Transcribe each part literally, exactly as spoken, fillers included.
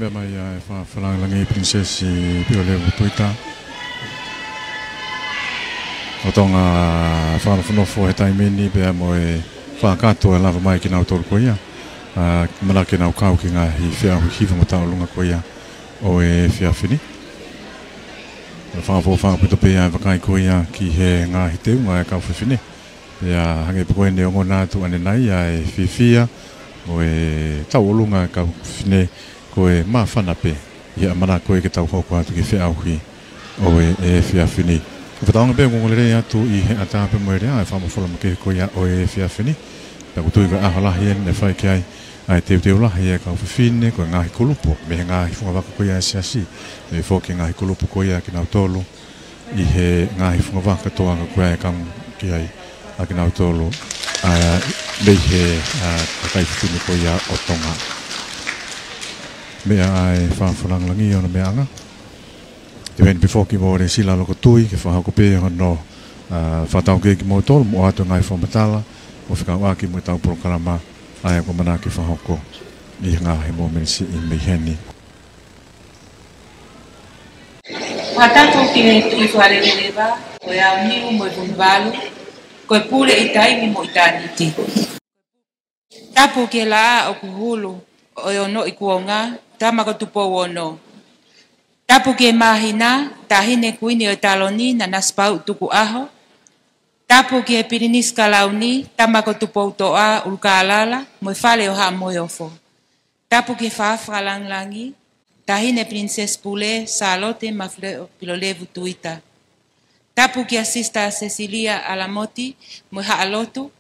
Pea mai ʻa e Fakafalangilangi Pilinisesi Pilolevu Tuita ʻo Tonga, fakanofonofo he taimi ni pea mo e fakakātoa ʻe lava mai kinautolu ko ia, ʻa, ʻamanaki ke nau kau ki he ngaahi feʻauhi hifo mo tauʻolunga ko ia ʻo e efiafi ni. Fakafou fakapito pē ʻa e vakai ko ia ki he ngaahi teunga ʻa e kau fefine. Pea hangē pē ko ʻene ongona atu ʻanenai ʻa e fiefia mo e tauʻolunga ʻa e kau fefine ko e māfana pē ʻi he ʻamanaki ko ia ke tau hoko atu ki he feʻauhi ʻo e, e efiafi ni. Ko e fakaʻaonga pē ʻoku ongoongolelei atu ʻi he ʻatā pea mo e lea ʻa e fakamafola makehe ko ia ʻo e efiafi ni. Pea ʻoku ou tui ko e ʻaho lahi eni ʻe fai ki ai ʻa e teuteu lahi ʻa e kau fefine, ko e ngaahi kulupu mei he ngaahi fungavaka ko ia ʻa e siasi, pea foki e ngaahi kulupu ko ia kinautolu ʻi he ngaahi fungavaka toʻa ko ia ʻe kau ki ai ʻa kinautolu, ʻa, mei he, ʻa, kakai fefine ko ia ʻo Tonga. Meʻa ʻa e Fakafalangilangi ʻi hono meʻaʻanga. Te u ʻi heni pē foki mo Lesila Lokotui ke fakahoko pē hono, ʻa, fakataukei kimoutolu mo ʻoatu e ngaahi fakamatala ʻo fekauʻaki mo ʻetau polokalama ʻa ia ʻoku ʻamanaki ke fakahoko ʻi he ngaahi momeniti mei heni. Fakatapu ki he Tuʻi Fakaleleleva, ko e aoniu mo e vunivalu, ko e pule ʻi taimi mo ʻitāniti. Tapu ki he laʻā ʻoku hulu ʻo e onoʻi kuonga, tama ko Tupou Ono. Tapu ki he māhina, Taʻahine Kuini ʻo e Taloni, Nanasipauʻu Tukuʻaho. Tapu ki he Pilinisi Kalauni, tama ko Tupoutoʻa ʻUlukālala, mo e fale ʻo Haʻa Moheofo. Tapu ki he Fakafalangilangi, Taʻahine Pilinisesi Pule Sālote Mafileʻo Pilolevu Tuita. Tapu kia Sister Cecilia Alamoti mo e Haʻa Lotu.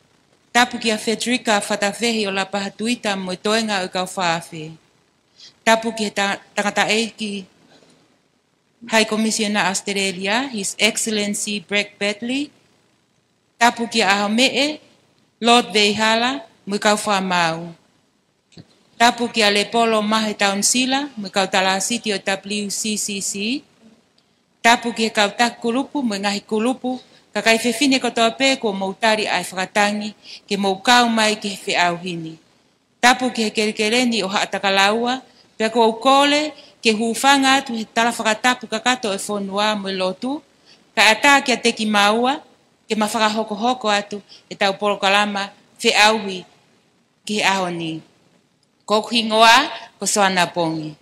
Tapu kia Frederica Fatafehi ʻo Lapaha Tuita mo e toenga ʻo e kau fā afe. Tapu ki he ta-, tangataʻeiki High Commissioner Australia, His Excellency Brett Batley. Tapu kia ʻAhomeʻe, Lord Veihala mo e kau fakamaau. Tapu kia Lepolo Mahe Taunisila mo e kau talāsiti ʻo e W C C C. Tapu ki he kau taki kulupu mo e ngaahi kulupu, kakai fefine kotoa pē kuo mou tali ʻa e fakatangi ke mou kau mai ki he feʻauhi ni. Tapu ki he kelekele ni ʻo Haʻatakalaua, pea ʻoku ou kole ke hūfanga atu he tala fakatapu kakato ʻo e fonua mo e lotu, kae ʻatā kiate kimaua ke ma fakahokohoko atu ʻetau polokalama feʻauhi ki he ʻaho ni. Ko hoku hingoa ko Soana Pongi.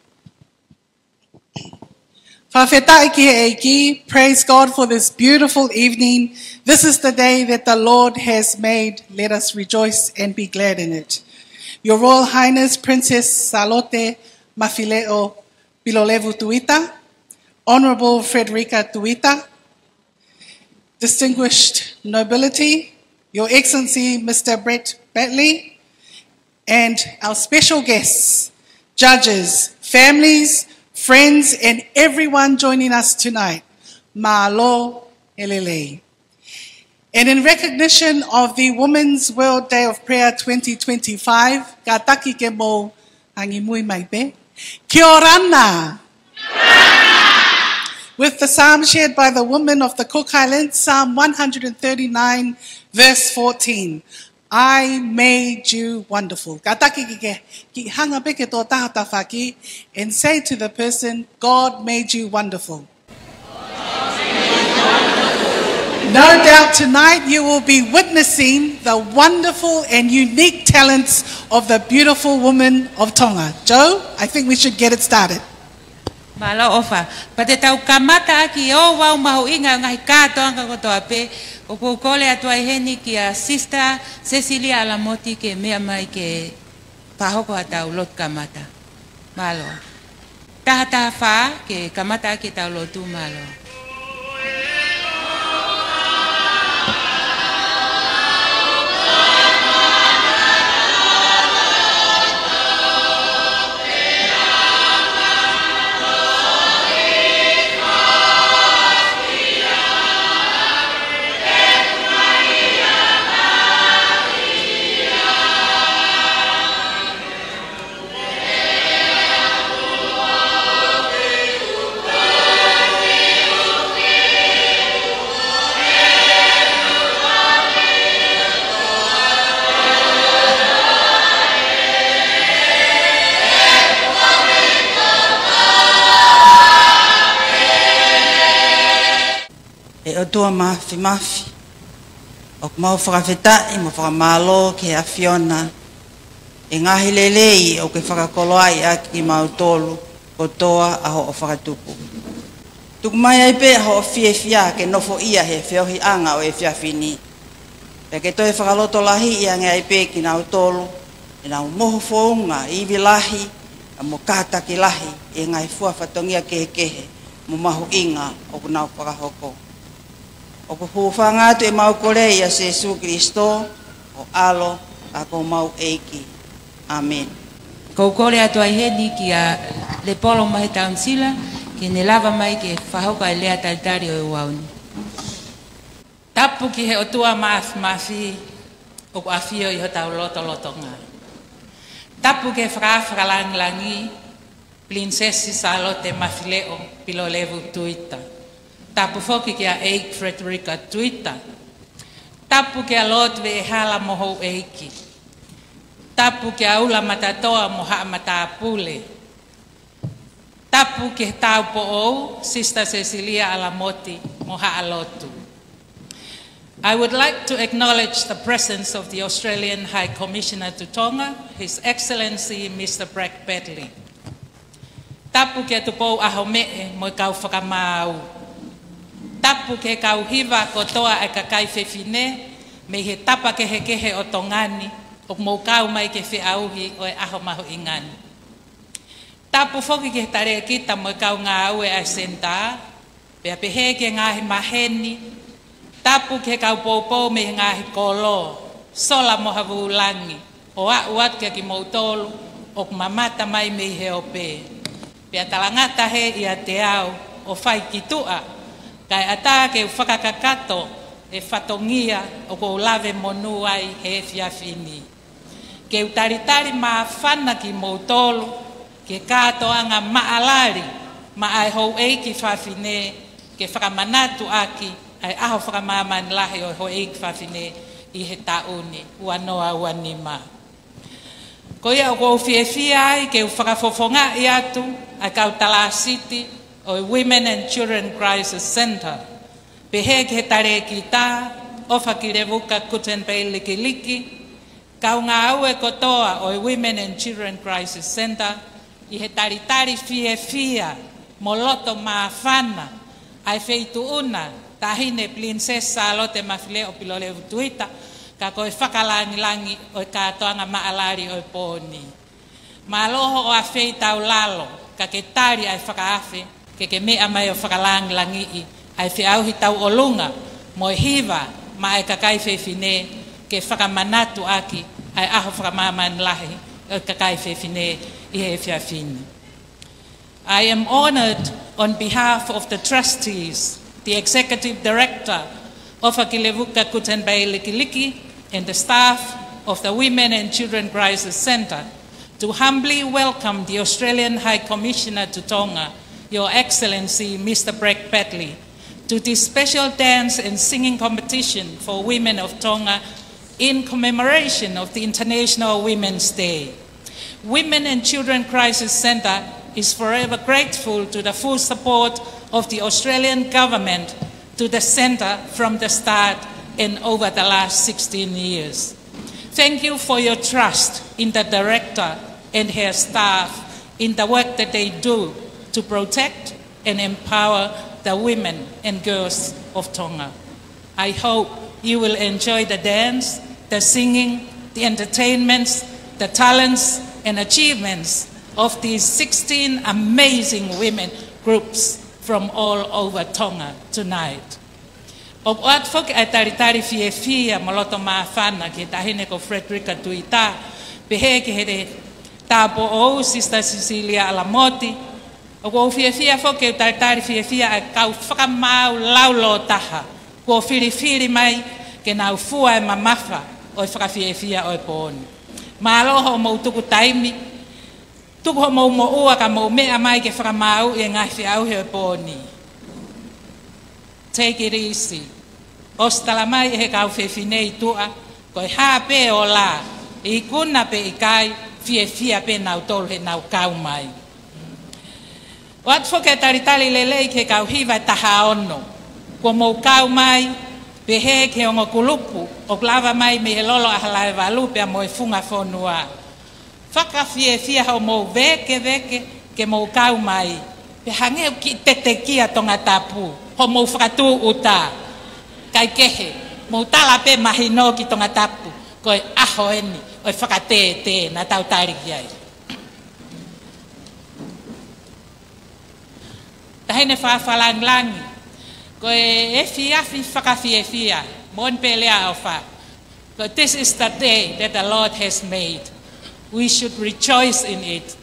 Fakafetaʻi ki he ʻEiki. Praise God for this beautiful evening. This is the day that the Lord has made. Let us rejoice and be glad in it. Your Royal Highness Princess Sālote Mafileʻo Pilolevu Tuita, Honourable Frederica Tuita, distinguished nobility, Your Excellency Mister Brett Batley, and our special guests, judges, families, friends, and everyone joining us tonight. Mālō e lelei. And in recognition of the Women's World Day of Prayer twenty twenty-five, kātaki ke mou angimui mai pē. Kia orana. With the psalm shared by the women of the Cook Highlands, Psalm one hundred and thirty-nine, verse fourteen. I made you wonderful. Kātaki ke, ke, ke hanga pē ki he tokotaha ho tafaʻaki and say to the person, God made you wonderful. No doubt tonight you will be witnessing the wonderful and unique talents of the beautiful women of Tonga. Joe, I think we should get it started. Mālō ʻOfa. Pea te tau kamata ʻaki ʻo vau mahuʻinga ʻo e ngaahi kātoanga kotoa pē, ʻoku ou kole atu ai heni kia Sister Cecilia Alamoti ke meʻa mai ke fakahoko haʻatau lotu kamata. Mālō. Taha taha fā ke kamata ʻaki ʻetau lotu, mālō. ʻOtua Māfimafi, ʻoku mau fakafetaʻi mo fakamālō ki he ʻAfiona ʻi he ngaahi lelei ʻoku ke fakakoloaʻi ʻaki kimautolu kotoa ʻa hoʻo fakatupu. Tuku mai ai pē ʻa hoʻo fiefia ke nofoʻia he feohiʻanga ʻo e efiafi ni. Pea ke toe fakalotolahiʻi ange ai pē kinautolu ʻenau mohu founga ivi lahi, ʻa mo kātaki lahi ʻi he ngaahi fua fatongia kehekehe mo mahuʻinga ʻoku nau fakahoko. ʻOku hūfanga atu ʻemau kole ʻia Sēsū Kilisitō, ko ho ʻAlo, ʻa ko homau ʻEiki. ʻĀmeni. ʻOku ou kole atu ai heni kia Lepolo Mahe Taunisila, ke ne lava mai ke fakahoko ʻa e lea talitali ʻo e uauni. Tapu ki he ʻOtua Māfimafi ʻoku ʻafio ʻi hotau lotolotonga. Tapu ki he Fakaafe Fakalangilangi, Pilinisesi Sālote Mafileʻo Pilolevu Tuita. Tapu foki kia ʻEiki Frederica Tuita. Tapu kia Lord Veʻehala mo houʻeiki. Tapu kia Ula Matatoa mo Haʻa Matāpule. Tapu ki he Tāupoʻou, Sister Cecilia Alamoti mo Haʻa Lotu. I would like to acknowledge the presence of the Australian High Commissioner to Tonga, His Excellency Mister Bragg Batley. Tapu kia Tupou ʻAhomeʻe mo e kau fakamaau. Tapu ki he kau hiva kotoa ʻa e kakai fefine mei he tapa kehekehe ʻo Tonga ni ʻoku mou kau mai ki he feʻauhi ʻo e ʻaho mahuʻinga ni. Tapu foki ki he talēkita mo e kau ngāue ʻa e senitā, pea pehē ki he ngaahi maheni. Tapu ki he kau poupou mei he ngaahi kolo, sola mo ha vūlangi, ʻo aʻu atu kia kimoutolu ʻoku mamata mai mei he ope. Pea talangata hē ʻiate au ʻo fai ki tuʻa, kae ʻatā ke u fakakakato e fatongia ʻoku ou lave monū ai he efiafi ni. Ke u talitali māfana kimoutolu ki he kātoanga maʻalali maʻa e houʻeiki fafine, ke fakamanatu ʻaki ʻa e ʻaho fakamāmani lahi ʻo e houʻeiki fafine ʻi he taʻu ni, ua noa ua nima. Ko ia ʻoku ou fiefia ai ke u fakafofongaʻi atu ʻa e kau talāsiti ʻo e Women and Children Crisis Centre, pehē ki he talēkita, ʻOfakilevuka Kutenbei Likiliki, kau ngāue kotoa ʻo e Women and Children Crisis Centre, ʻi he talitali fiefia mo loto māfana ʻa e Feituʻuna Taʻahine Pilinisesi Sālote Mafileʻo Pilolevu Tuita, ka ko e fakalangilangi ʻo e kātoanga maʻalali ʻo e pō ni. Mālō hoʻo afeitaulalo, ka ke tali ʻa e fakaafe, ke ke meʻa mai ʻo fakalangilangiʻi ʻa e feʻauhi tauʻolunga mo e hiva maʻa e kakai fefine, ke fakamanatu ʻaki ʻa e ʻaho fakamāmani lahi ʻo e kakai fefine ʻi he efiafi ni. I am honored on behalf of the trustees, the executive director of ʻOfakilevuka Kutenbei Likiliki, and the staff of the Women and Children Crisis Centre, to humbly welcome the Australian High Commissioner to Tonga, Your Excellency Mister Bragg Batley, to this special dance and singing competition for women of Tonga in commemoration of the International Women's Day. Women and Children Crisis Centre is forever grateful to the full support of the Australian Government to the Centre from the start and over the last sixteen years. Thank you for your trust in the Director and her staff in the work that they do to protect and empower the women and girls of Tonga. I hope you will enjoy the dance, the singing, the entertainments, the talents and achievements of these sixteen amazing women groups from all over Tonga tonight. ʻOku ʻoatu foki ʻa e talitali fiefia mo loto māfana ki he Taʻahine ko Frederica Tuita, pehē ki he Tāupoʻou Sister Cecilia Alamoti. ʻOku ou fiefia foki ke u talitali fiefia ʻa e kau fakamaau laulōtaha kuo filifili mai ke nau fua e mamafa ʻo e fakafiefia ʻo e pō ni. Mālō hoʻomou tuku taimi, tuku hoʻomou moʻua ka mou meʻa mai ke fakamaauʻi e ngaahi feʻauhi ʻo e pō ni. Take it easy. ʻOsi tala mai ʻe he kau fefine ʻi tuʻa, ko e hā pē ʻo lā, ikuna pe ʻikai, fiefia pē nautolu heʻenau kau mai. ʻOatu foki e talitali lelei ki he kau hiva ʻe taha ono. Kuo mou kau mai, pehē ki he ongo kulupu ʻoku lava mai mei he lolo ʻa Halaevalu pea mo e funga fonua. Fakafiefia hoʻomou vēkeveke ke mou kau mai. Pea hangē ʻoku kiʻi tetekia Tongatapu hoʻomou fakatūʻuta. Kaikehe, mou tala pē mahino ki Tongatapu, ko e ʻaho eni ʻo e fakatētē naʻa tau tali ki ai. Taʻahine fakalangilangi, ko e efiafi fakafiefia, moʻoni pē lea ʻofa. Ko e, this is the day that the Lord has made. We should rejoice in it.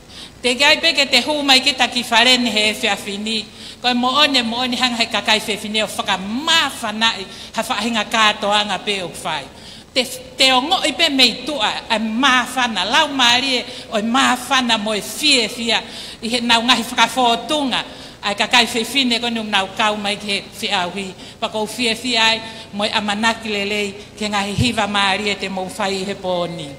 Teʻeki ai pē ke te hū mai kita ki fale ni he efiafi ni, ko e moʻoni, moʻoni hanga he kakai fefine ʻo fakamāfanaʻi ha faʻahinga kātoanga pē ʻoku fai. Te, te ongoʻi pē mei tuʻa ʻa e māfana, laumālie ʻo e māfana mo e fiefia ʻi heʻenau ngaahi fakafōtunga ʻa e kakai fefine ko eni ʻoku nau kau mai ki he feʻauhi. Pea ʻoku ou fiefia ai mo e ʻamanaki lelei ki he ngaahi hiva mālie te mou fai ʻi he pō ni.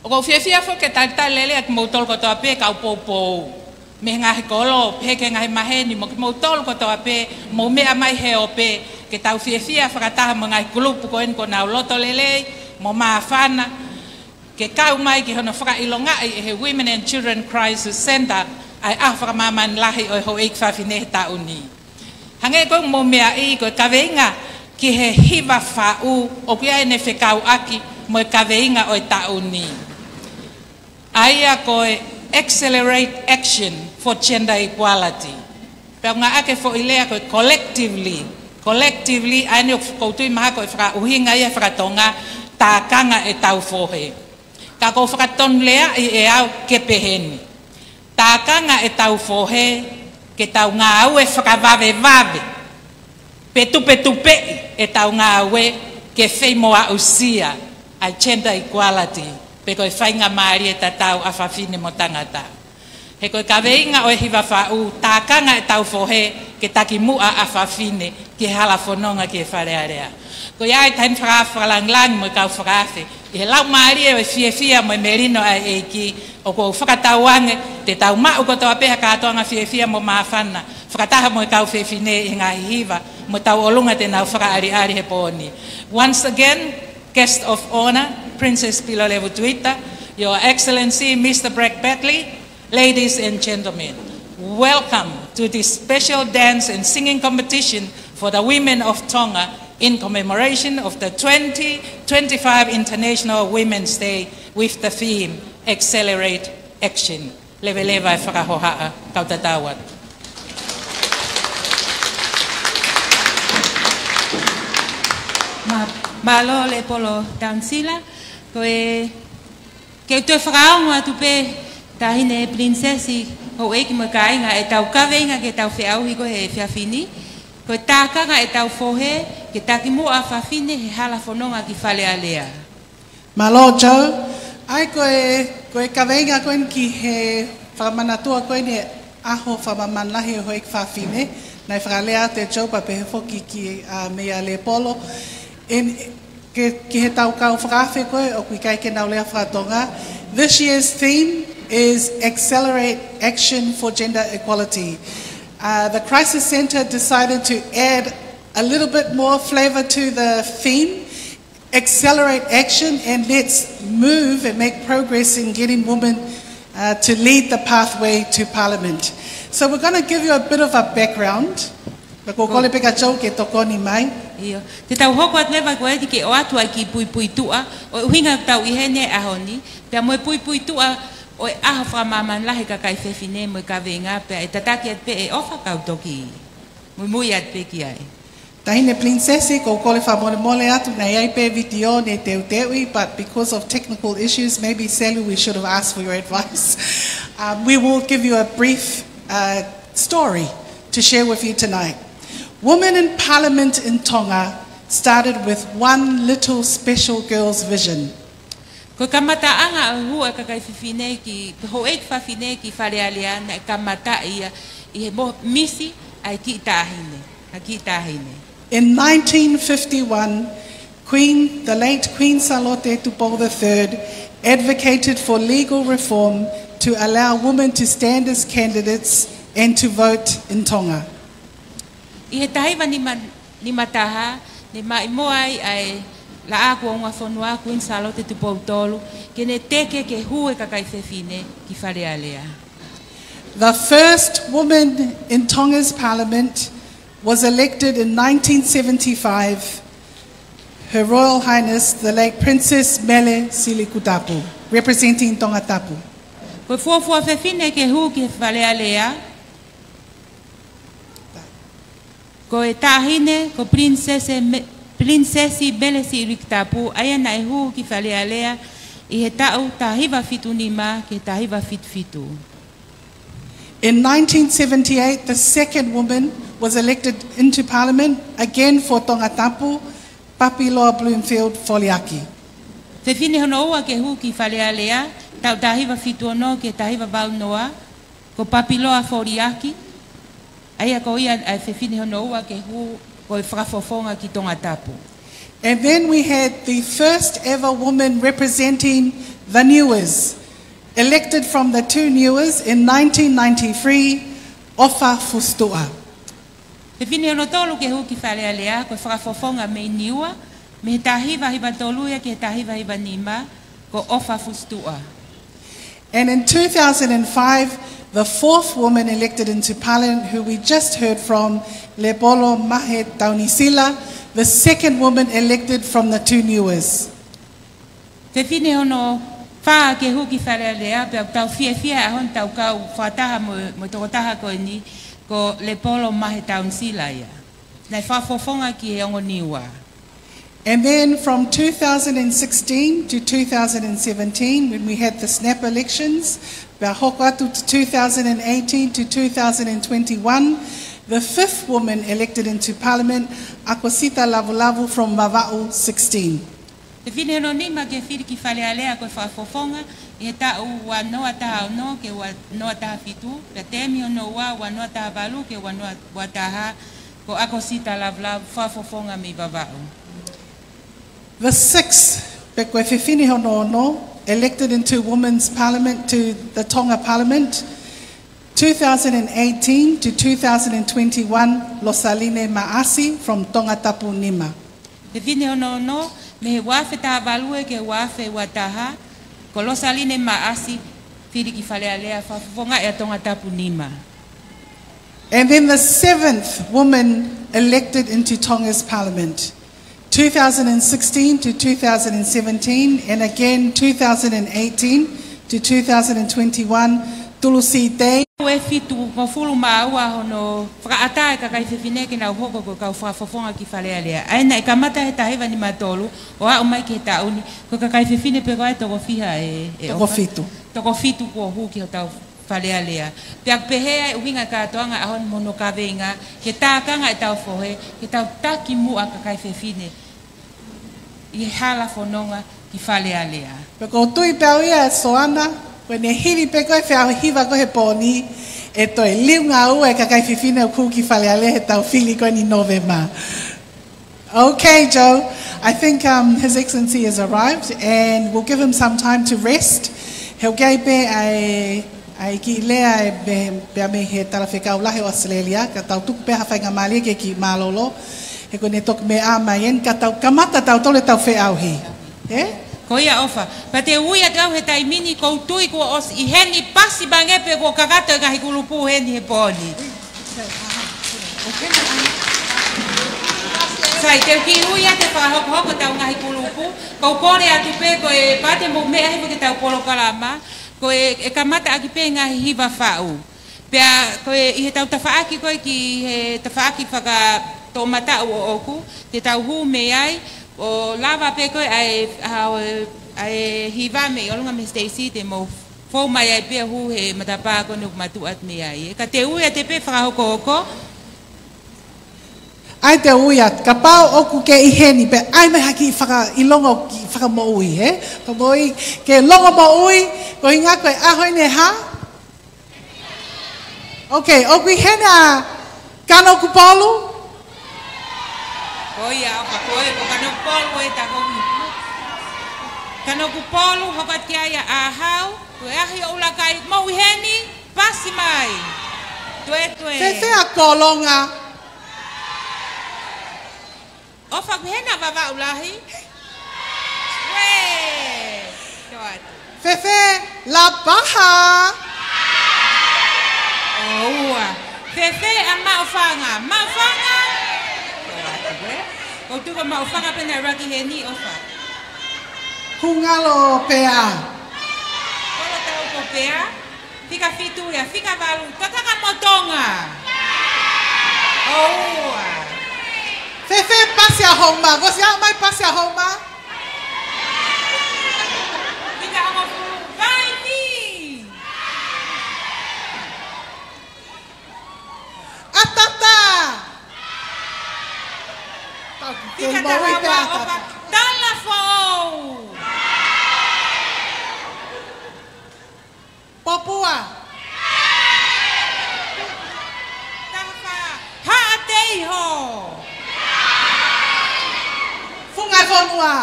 ʻOku ou fiefia foki ke talitali lelei ʻa kimoutolu kotoa pē kau poupou mei he ngaahi kolo, pehē ki he ngaahi maheni, mo kimoutolu kotoa pē mou meʻa mai he ope, ke tau fiefia fakataha mo e ngaahi kulupu ko eni kuo nau loto lelei mo māfana, ke kau mai ki hono fakaʻilongaʻi ʻe he Women and Children Crisis Centre ʻa e ʻaho fakamāmani lahi ʻo e houʻeiki fafine he taʻu ni. Hangē ko ʻemau meʻa ʻi, ko e kaveinga ki he hiva faʻu ʻoku ʻi ai ʻene fekauʻaki mo e kaveinga ʻo e taʻu ni. ʻA ia ko e Accelerate Action for Gender Equality. Pea ʻoku ngāueʻaki e foʻi lea ko e collectively. Collectively, ʻa eni ʻoku ou tui mahalo ko e fakaʻuhinga ia faka-Tonga, tākanga ʻetau fohe. Ka ʻoku ou fakatonuleaʻi ʻe au ke pehē ni. Tākanga ʻetau fohe ke tau ngāue fakavavevave, pe tupetupeʻi ʻetau ngāue ke feimoʻusia ʻa e gender equality, pe ko e faingamālie tatau ʻa fafine mo tangata. He ko e kaveinga ʻo e hiva faʻu, tākanga ʻetau fohe ke takimuʻa ʻa fafine ki he hala fononga ki he Fale Alea. Ko ia ai taʻahine fakalangilangi mo e kau fakaafe, ʻi he laumālie ʻo e fiefia mo e melino ʻa e ʻEiki, ʻoku ou fakatauange te tau maʻu kotoa pē ha kātoanga fiefia mo māfana, fakataha mo e kau fefine ʻi he ngaahi hiva mo tauʻolunga te nau fakaʻaliʻali he pō ni. Once again, guest of honor, Princess Pilolevu Tuita, Your Excellency, Mister Bragg Batley, ladies and gentlemen, welcome to this special dance and singing competition for the women of Tonga in commemoration of the twenty twenty-five International Women's Day with the theme Accelerate Action. Leveleva e fakahohaʻa, kau tatau atu. Mā-, mālō Lepolo Tansila, ko e ke u toe fakaongo atu pē taʻahine Pilinisesi, houʻeiki mo e kāinga, ʻetau kaveinga ki heʻetau feʻauhi ko ē he efiafi ni, ko e tākanga ʻetau fohe ke takimuʻa ʻa fafine he hala fononga ki Fale Alea. Mālō Joe, ʻa ia ko e, ko e kaveinga ko eni ki he fakamanatua ko eni e ʻaho fakamāmani lahi ʻo e houʻeiki fafine, naʻe fakalea atu ʻe Joe pea pehē foki ki, ā, meia Lepolo. ʻIo, ki, ki heʻetau kau fakaafe ko ē ʻoku ʻikai ke nau lea faka-Tonga. This year's theme is Accelerate Action for Gender Equality. Uh, the Crisis Centre decided to add a little bit more flavour to the theme, Accelerate Action, and let's move and make progress in getting women, uh, to lead the pathway to Parliament. So we're gonna give you a bit of a background. Pea ʻoku ou kole pē kia Joe ke tokoni mai. ʻIo. Te tau hoko atu leva ko eni ke ʻoatu ai e kiʻi puipuituʻa ʻo e ʻuhinga ʻoku tau ʻi heni he ʻaho ni, pea mo e puipuituʻa ʻo e ʻaho fakamāmani lahi ʻo e kakai fefine mo e kaveinga, pea ʻe tataki atu pē ʻe ʻOfa kau toki muimui atu pē ki ai. Taʻahine Pilinisesi, ʻoku ou kole fakamolemole atu, naʻe ʻi ai pē vitiō ne teuteuʻi, but because of technical issues, maybe Selu, we should have asked for your advice. Um, we will give you a brief, uh, story to share with you tonight. Women in Parliament in Tonga started with one little special girl's vision. Ko e kamataʻanga ʻo e hū ʻa e kakai fefine ki, houʻeiki fafine ki Fale Alea naʻe kamata ia ʻi he mo-, misi ʻa e kiʻi taʻahine, ʻa e kiʻi taʻahine. In nineteen fifty-one, Queen, the late Queen Sālote Tupou the third advocated for legal reform to allow women to stand as candidates and to vote in Tonga. ʻI he taha hiva nima, nima taha, ne maʻimoa ai ʻa e Laʻā kuo Ungafonua, Kuini Sālote Tupou Tolu, ke ne teke ke hū e kakai fefine ki Fale Alea. The first woman in Tonga's parliament was elected in nineteen seventy-five, Her Royal Highness the late Princess Mele Silikutapu, representing Tongatapu. Ko e fuofua fefine ke hū ki Fale Alea, ko e taʻahine, ko Pilinisesi Me-, Pilinisesi Mele Silikutapu, ʻa ia naʻe hū ki Fale Alea ʻi he taʻu taha hiva fitu nima ki he taha hiva fitu fitu. In nineteen seventy-eight, the second woman was elected into Parliament, again for Tongatapu, Papiloa Bloomfield Foliaki. Fefine hono ua ke hū ki Fale Alea, taʻu taha hiva fitu ono ki he taha hiva valu noa, ko Papiloa Foliaki, ʻa ia ko ia ʻa e fefine hono ua ke hū ko e fakafofonga ki Tongatapu. And then we had the first ever woman representing the Niuas, elected from the two Niuas in nineteen ninety-three, ʻOfa Fusituʻa. Fefine hono tolu ke hū ki Fale Alea, ko e fakafofonga mei Niua, mei he taha hiva hiva tolu ia ki he taha hiva hiva nima, ko ʻOfa Fusituʻa. And in two thousand and five, the fourth woman elected into Parliament, who we just heard from, Lepolo Mahe Taunisila, the second woman elected from the two Niuas. Fefine hono fā ke hū ki Fale Alea, pea ʻoku tau fiefia ʻaho ni ʻo tau kau fakataha mo, mo e tokotaha ko eni, ko Lepolo Mahe Taunisila ia. Naʻe fakafofonga ki he ongo Niua. And then from two thousand and sixteen to two thousand and seventeen, when we had the snap elections, pea hoko atu to two thousand and eighteen to two thousand and twenty-one, the fifth woman elected into Parliament, ʻAkosita Lavulavu from Vavaʻu sixteen. Fefine hono nima ke fili ki Fale Alea ko e fakafofonga ʻi he taʻu ua noa taha ono ki he ua noa taha fitu, pea tēmi hono ua, ua noa taha valu ki he ua noa ua taha, ko ʻAkosita Lavulavu, fakafofonga mei Vavaʻu. The sixth, pe ko e fefine hono ono, elected into Women's Parliament to the Tonga Parliament, two thousand and eighteen to two thousand and twenty-one, Losaline Maʻasi from Tongatapu nima. Fefine hono ono, mei he ua afe taha valu ki he ua afe ua taha, ko Losaline Maʻasi, fili ki Fale Alea, fakafofonga ʻa Tongatapu nima. And then the seventh woman elected into Tonga's parliament, two thousand and sixteen to two thousand and seventeen, and again two thousand and eighteen to two thousand and twenty-one, Tulusi Tei. Ua fitu ngofulu mā ua hono fakaʻatā e kakai fefine ke nau hoko ko e kau fakafofonga ki Fale Alea. ʻA ia naʻe kamata he taha hiva nima tolu ʻo aʻu mai ki he taʻu ni, ko e kakai fefine pē ko ē toko fiha e, e Toko ʻofa? Fitu. Toko fitu kuo hū ki hotau Fale Alea. Pea ʻoku pehē ai ʻuhinga e kātoanga ʻaho ni mo hono kaveinga, ke tākanga ʻetau fohe, ke tau taki muʻa kakai fefine ʻi he hala fononga ki Fale Alea. Pea ʻoku ou tui pē au ia Soana, ko ʻene hili pē ko ē feʻauhi hiva ko ē he pō ni, ʻe toe liunga ua e kakai fefine ʻoku hū ki Fale Alea heʻetau fili ko eni Novema. Okay, Joe, I think, um, His Excellency has arrived and we'll give him some time to rest. He'll go pē ʻa e ʻa e kiʻi lea ʻe pehē pē mei he Talafekau Lahi ʻo ʻAositelēlia, ka tau tuku pē ha faingamālie ke kiʻi mālōlō, he ko ʻene toki meʻa mai eni, ka tau kamata tautolu ʻetau feʻauhi. Ē? Ko ia ʻofa. Pea te u ui atu au he taimi ni, ʻoku ou tui kuo ʻosi ʻi heni, pasi mai angē pe kuo kakato e ngaahi kulupu heni he pō ni. Sai, te u kiʻi ui atu e fakahokohoko ʻetau ngaahi kulupu, ʻoku ou kole atu pē ko e pea te mou meʻa hifo ki heʻetau polokalama, ko e, ʻe kamata ʻaki pē ngaahi hiva faʻu. Pea ko e, ʻi heʻetau tafaʻaki ko ē ki he tafaʻaki fakatoʻomataʻu ʻoʻoku, te tau hū mei ai, ʻo lava pē ko ē ʻa e, ʻa e, ʻa e hiva mei ʻolunga mei Stacy, te mou fou mai ai pē ʻo hū he matapā ko eni ʻoku matuʻu atu mei ai. Ka te u ui atu pē fakahokohoko. ʻAi te u ui atu, kapau ʻoku ke ʻi heni pē, ʻai mai ha kiʻi fakaʻilonga ʻo kiʻi fakamoʻui, ē? Fakamoʻui, ke longomoʻui, ko e ʻuhinga ko e ʻaho ni ʻe hā? Okay, ʻoku ʻi heni ʻa Kanokupolu? Ko ia, ʻofa, ko e, ko Kanokupolu e takomi. Kanokupolu, hoko atu ki ai ʻa ʻAhau, ko e ʻaho ʻo ʻUlakai, mou ʻi heni, pasi mai. Toe, toe. Fēfē ʻa Kolonga? ʻOfa, ʻoku ʻi hena Vavaʻu Lahi? Uē! Toe atu. Fēfē Lapaha? ʻOua. Fēfē ʻa Maʻufanga? Maʻufanga? Toe atu, uē. ʻOku tuku ʻa Maʻufanga pē naʻe ʻuluaki heni, ʻofa. Hungalo Pea. Kolo Taupo Pea. Fika fitu ia, fika valu, Tataka mo Tonga. ʻOua. Fēfē Pasi ʻa Houma? Ngosi ā mai Pasi ʻa Houma. Fika hongofulu, Vaini. ʻAtata. Tau ki Fika te mau i te taha ua, ʻAtata. ʻOfa, Talafoʻou. Popua. Taha fā, Haʻateiho. Funga Fonua.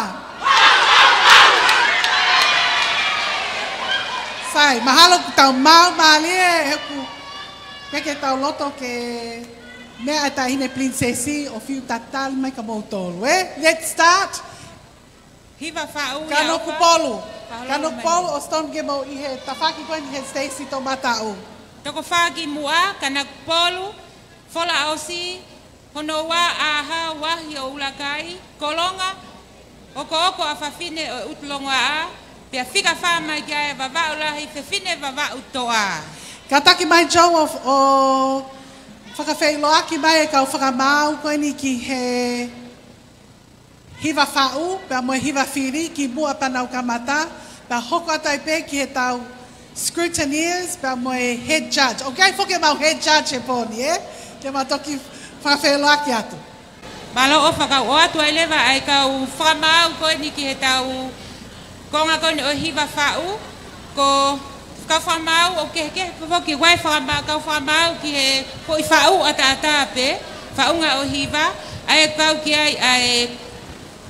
Sai, mahalo kuo tau maumālie, he ʻoku pehē ke tau loto ke meʻa ʻa e Taʻahine Pilinisesi ʻo fiu tatali mai kia moutolu, ē? Let's start. Hiva Faʻu ia, ʻofa. Kanokupolu. Fakalolo Kanokupolu mai. ʻOsi tonu ke mou ʻi he tafaʻaki ko eni he Stacy Tomataʻu. Toko fā ki muʻa, Kanokupolu, Folaʻosi, hono ua ʻAha, Uahi ʻo ʻUlakai, Kolonga, Okooko ʻa Fafine ʻo ʻUtulongoaʻa, pea fika fā mai ki ai Vavaʻu Lahi, Fefine Vavaʻu Toʻa. Kātaki mai Joe ʻo, ʻo fakafeʻiloaki mai e kau fakamaau ko eni ki he Hiva Faʻu, pea mo e Hiva Fili, ki muʻa pea nau kamata, pea hoko atu ai pē ki he tau scrutineers, pea mo e head judge. ʻOku ʻi ai foki ʻemau head judge he pō ni, ē? Te ma toki fakafeʻiloaki atu. Mālō ʻofa, kau ʻoatu ai leva ʻa e kau fakamaau ko eni ki he tau konga ko eni ʻo e Hiva Faʻu, ko e kau fakamaau ʻoku kehekehe pē foki ʻa e fakamaau, kau fakamaau ki he foʻi faʻu ʻataʻatā pē, faʻunga ʻo e hiva, ʻa ia ʻoku kau ki ai ʻa e,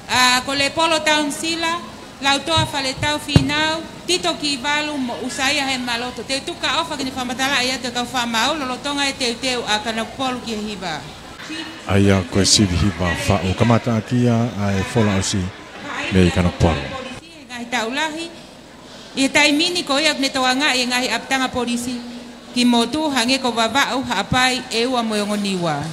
ʻa, ko Lepolo Taunisila, Lautoa Faletau Fīnau, Tito Kivalu mo ʻUsaia Hemaloto. Te u tuku ʻa ʻofa ke ne fakamatalaʻi atu e kau fakamaau, lolotonga e teuteu ʻa Kanokupolu ki he hiva. ʻA ia ko e sivi Hiva Faʻu kamata ʻaki ia ʻa e Folaʻosi mei Kanokupolu. Ngaahi taʻu lahi, ʻi he taimi ni ko ia ʻoku ne tokangaʻi e ngaahi ʻapitanga polisi ki motu hangē ko Vavaʻu, Haʻapai, ʻEua mo e Ongo Niua.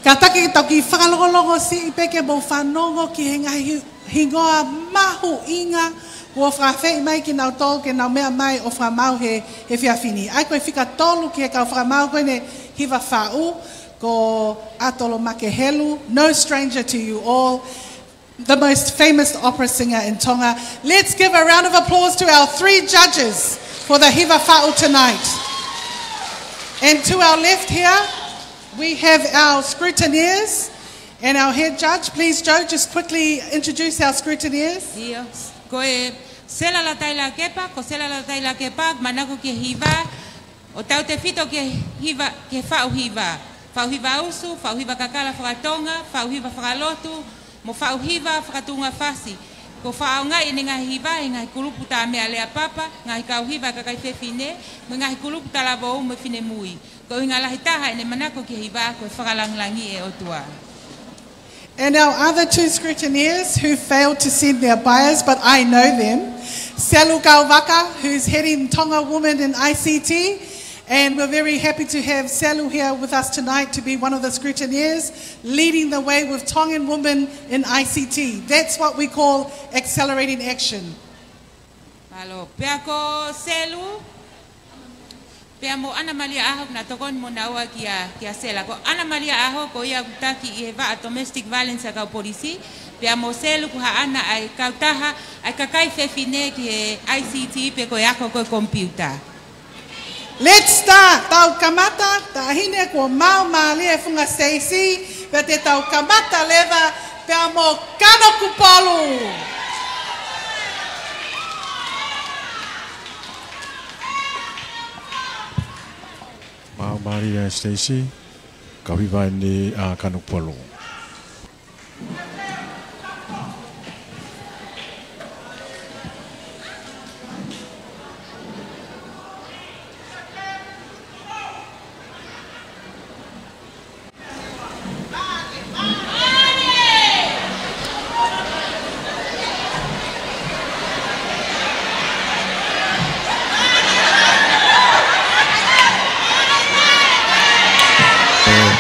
Kātaki ke tau kiʻi fakalongolongo siʻi pē ke mou fanongo ki he ngaahi hi-, hingoa mahuʻinga kuo fakaafeʻi mai kinautolu ke nau meʻa mai ʻo fakamaau he, he efiafi ni. ʻA ia ko e fika tolu ki he kau fakamaau ko eni Hiva Faʻu, ko ʻAtolo Makehelu, no stranger to you all. The most famous opera singer in Tonga. Let's give a round of applause to our three judges for the Hiva Faʻu tonight. And to our left here, we have our scrutineers and our head judge. Please, Joe, just quickly introduce our scrutineers. ʻIo, ko e Sela Latai Lakepa, ko Sela Latai Lakepa, manako ki he hiva, ʻo tautefito ki he hiva, ki he faʻu hiva. Faʻu hiva usu, faʻu hiva kakala fakatonga, faʻu hiva fakalotu, mo faʻu hiva fakatuʻunga fasi. Ko e fakaʻaongaʻi ʻene ngaahi hiva ʻi he ngaahi kulupu tā meʻalea papa, ngaahi kau hiva kakai fefine, mo e ngaahi kulupu talavou mo e finemui. Ko e ʻuhinga lahi taha ʻene manako ki he hiva ko e fakalangilangiʻi e ʻOtua. And our other two scrutineers who failed to send their bios, but I know them, Selu Kauvaka, who's heading Tonga Women in I C T, and we're very happy to have Selu here with us tonight to be one of the scrutineers, leading the way with Tongan women in I C T. That's what we call accelerating action. Mālō. Pea ko Selu, pea mo ʻAna Malia ʻAho, naʻa tokoni mo naua kia, kia Sela. Ko ʻAna Malia ʻAho, ko ia ʻoku taki ʻi he vaʻa domestic violence ʻa e kau polisi, pea mo Selu ko haʻana ʻa e kautaha ʻa e kakai fefine ki he I C T pe ko e ako ko e komipiuta. Let's start. Tau kamata, Taʻahine kuo maumālie e funga Stacy, pea te tau kamata leva, pea mo Kanokupolu. Maumālie Stacy, kau hiva eni ʻa Kanokupolu.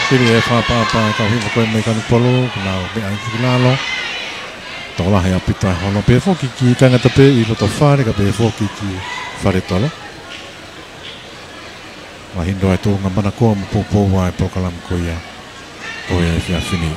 Pili e fakaʻapaʻapa e kau hiva ko ē mei Kanokupolu, ka nau meʻa ai ki lalo. Tokolahi ʻaupito e holo pē foki ki Kaingatape ʻi loto fale, ka pehē foki ki Faletolo. Mahino e tuʻunga manakoa mo poupou ʻa e polokalama ko ia ʻo e efiafi ni.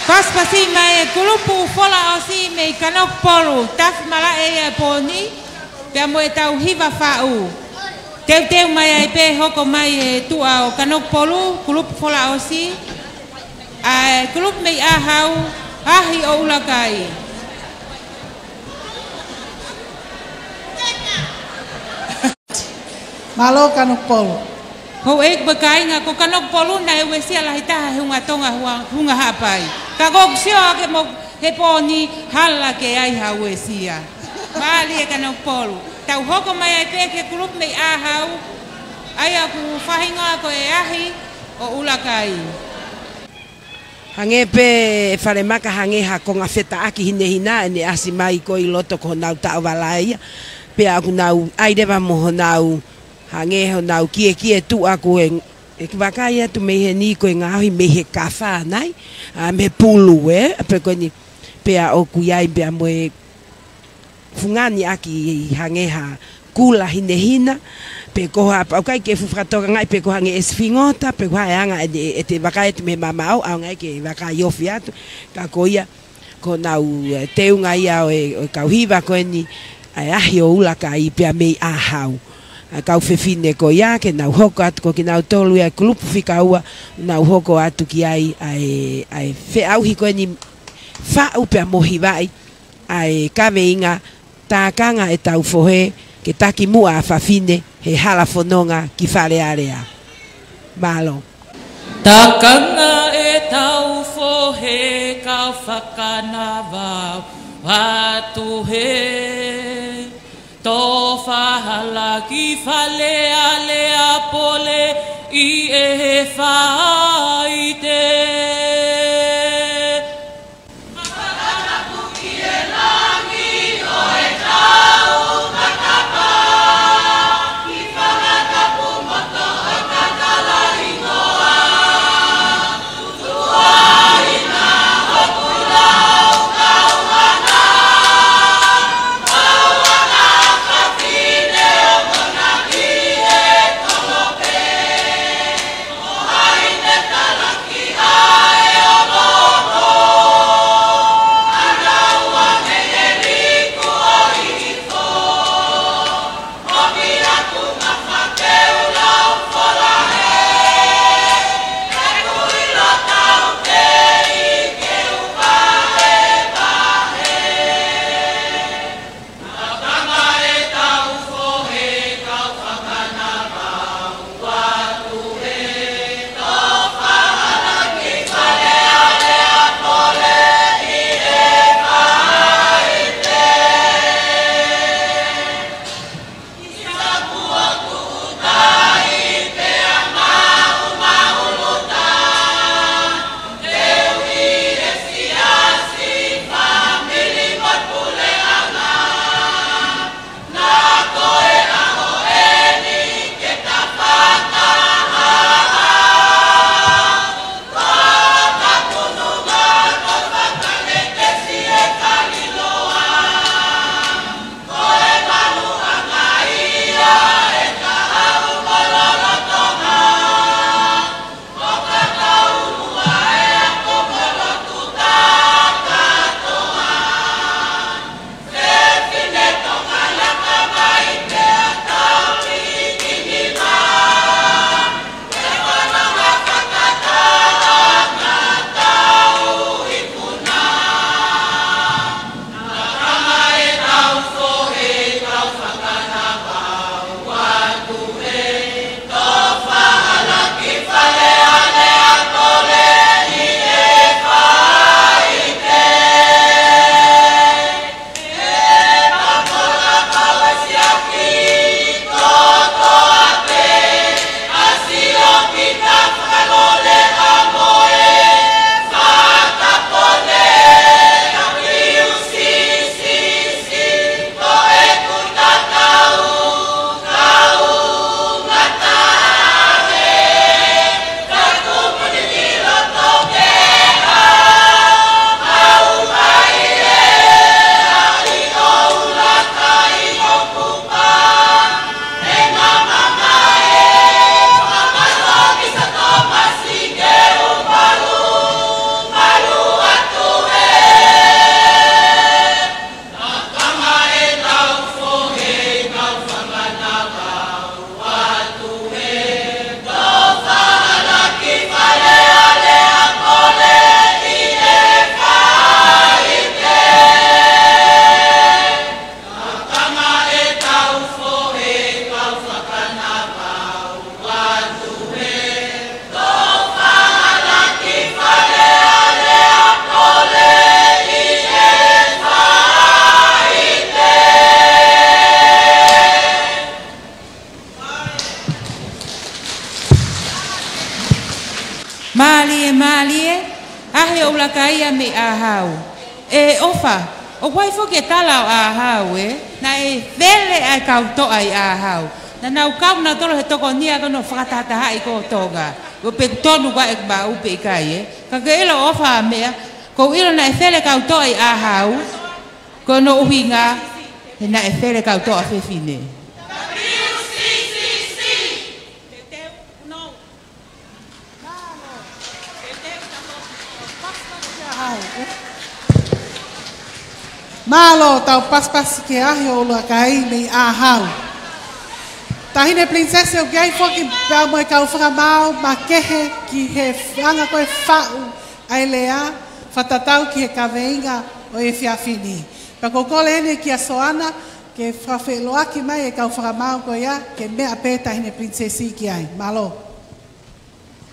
Pasipasi mai e kulupu Fola ʻOsi mei Kanokupolu, tafi malaʻe ia e pō ni. pea mo ʻetau hiva faʻu. Teuteu mai ai pē hoko mai e tuʻa ʻo Kanokupolu, kulupu Folaʻosi, ʻa e kulupu mei ʻĀhau, Ahi ʻo ʻUlakai. Mālō Kanokupolu. Houʻeiki mo e kāinga, ko Kanokupolu naʻe uesia lahi taha he Hunga Tonga, Hunga, Hunga Haʻapai. Ka ʻoku ou sio ake mo he pō ni, hala ke ai ha uesia. Mālie Kanokupolu. Tau hoko mai ai pē ki he kulupu mei ʻĀhau, ʻa ia ʻoku faʻahinga ko e Ahi ʻo ʻUlakai. Hangē pē ʻe Falemaka, hangē ha konga fetaʻaki hinehina ʻene ʻasi mai ko ē ʻi loto ko honau taʻovala ia. Pea ʻoku nau ʻai leva mo honau, hangē honau kiekie tuʻa ko ē, ʻeku vakai atu mei heni ko e ngaohi mei he kafa nai, ʻa, mei he pulu ē, pe ko eni, pea ʻoku ʻi ai pea mo e fungani ʻaki hangē ha kula hinehina, pe ko ha, pea ʻoku ʻikai ke fuʻu fakatokangaʻi pe ko e hangē ʻesi fingota, pe ko e hā e anga ʻe, ʻe te vakai atu mei he mamaʻo, ʻaonga ke vakai ofi atu, ka ko ia, ko honau, ē, teunga ia ʻo e, ʻo e kau hiva ko eni, ʻa e Ahi ʻo ʻUlakai pea mei ʻĀhau. ʻA e kau fefine ko ia, ke nau hoko atu ko kinautolu ia e kulupu fika ua, nau hoko atu ki ai, ʻa e, ʻa e feʻauhi ko eni faʻu pea mo hivaʻi, ʻa e kaveinga Tākanga ʻetau Fohe, ke taki muʻa ʻa fafine he hala fononga ki Fale Alea. Mālō. Tākanga ʻetau fohe kau fakanava atu he tō fahala ki Fale Alea, pole ʻi he faite. Mālie, mālie, ʻaʻahi ʻo ʻUlakāia mei ʻĀhau. ʻE ʻOfa, ʻoku ʻi ai foki e tala ʻo ʻĀhau, ē? Naʻe fele ʻa e kau toʻa ʻi ʻĀhau. Naʻa nau kau nautolu he tokoni ʻa hono fakatahatahaʻi ko Tonga. ʻO pe tonu ʻa e maʻu pe ʻikai, ē? Ka ke ʻilo ʻOfa ʻa e meʻa, ʻoku ou ʻilo naʻe fele kau toʻa ʻi ʻĀhau. Ko hono ʻuhinga, he naʻe fele kau toʻa fefine. Mālō, tau pasipasi ki he ʻaʻahi ʻo ʻUlakāia mei ʻĀhau. Taʻahine Pilinisesi, ʻoku ʻi ai foki pea mo e kau fakamaau makehe ki he anga ko ē faʻu ʻa e lea, fakatatau ki he kaveinga ʻo e efiafi ni. Pea ʻoku ou kole eni kia Soana, ke fakafeʻiloaki mai e kau fakamaau ko ia, ke meʻa pē Taʻahine Pilinisesi ki ai. Mālō.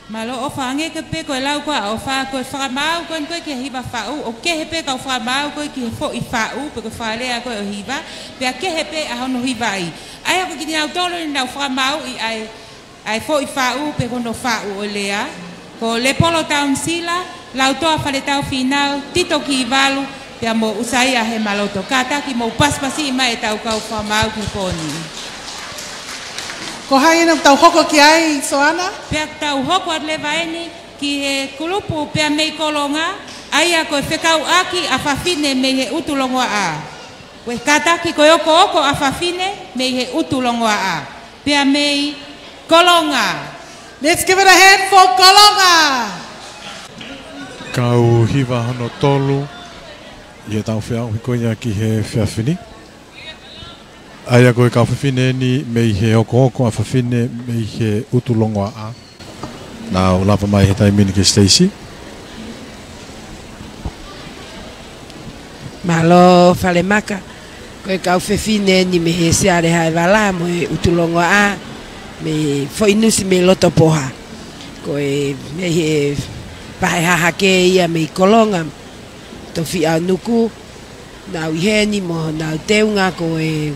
Mālō ʻOfa, hangē ko ē pē ko e lau ko ē ʻa ʻOfa, ko e fakamaau ko eni ko ē ki he hiva faʻu, ʻoku kehe pē kau fakamaau ko ē ki he foʻi faʻu, pe ko e fakalea ko ē ʻo e hiva, pea kehe pē ʻa hono hivaʻi. ʻA ia ko kinautolu eni naʻa nau fakamaauʻi ʻa e, ʻa e foʻi faʻu pe ko hono faʻu ʻo e lea, ko Lepolo Taunisila, Lautoa Faletau Fīnau, Tito Kivalu, pea mo ʻUsaia Hemaloto. Kātaki mou pasipasiʻi mai ʻetau kau fakamaau ki he pō ni. Ko hai ena ʻoku tau hoko ki ai, Soana? Pea tau hoko atu leva eni ki he kulupu pea mei Kolonga, ʻa ia ko e fekauʻaki ʻa fafine mei he ʻUtulongoaʻa. Ko e kātaki ko e okooko ʻa fafine mei he ʻUtulongoaʻa. Pea mei Kolonga. Let's give it a hand for Kolonga. Kau hiva hono tolu ʻi heʻetau feʻauhi ko ia ki he efiafi ni. ʻA ia ko e kau fafine eni mei he okooko ʻa fafine mei he ʻUtulongoaʻa. Nau lava mai he taimi ni ki he siteisi. Mālō Falemaka, ko e kau fefine eni mei he Siale Haevala mo e ʻUtulongoaʻa, mei Foʻinusi mei Lotopoha. Ko e mei he vahe hahake ia mei Kolonga, Tofiʻa ʻo Nuku, nau ʻi heni mo honau teunga ko e,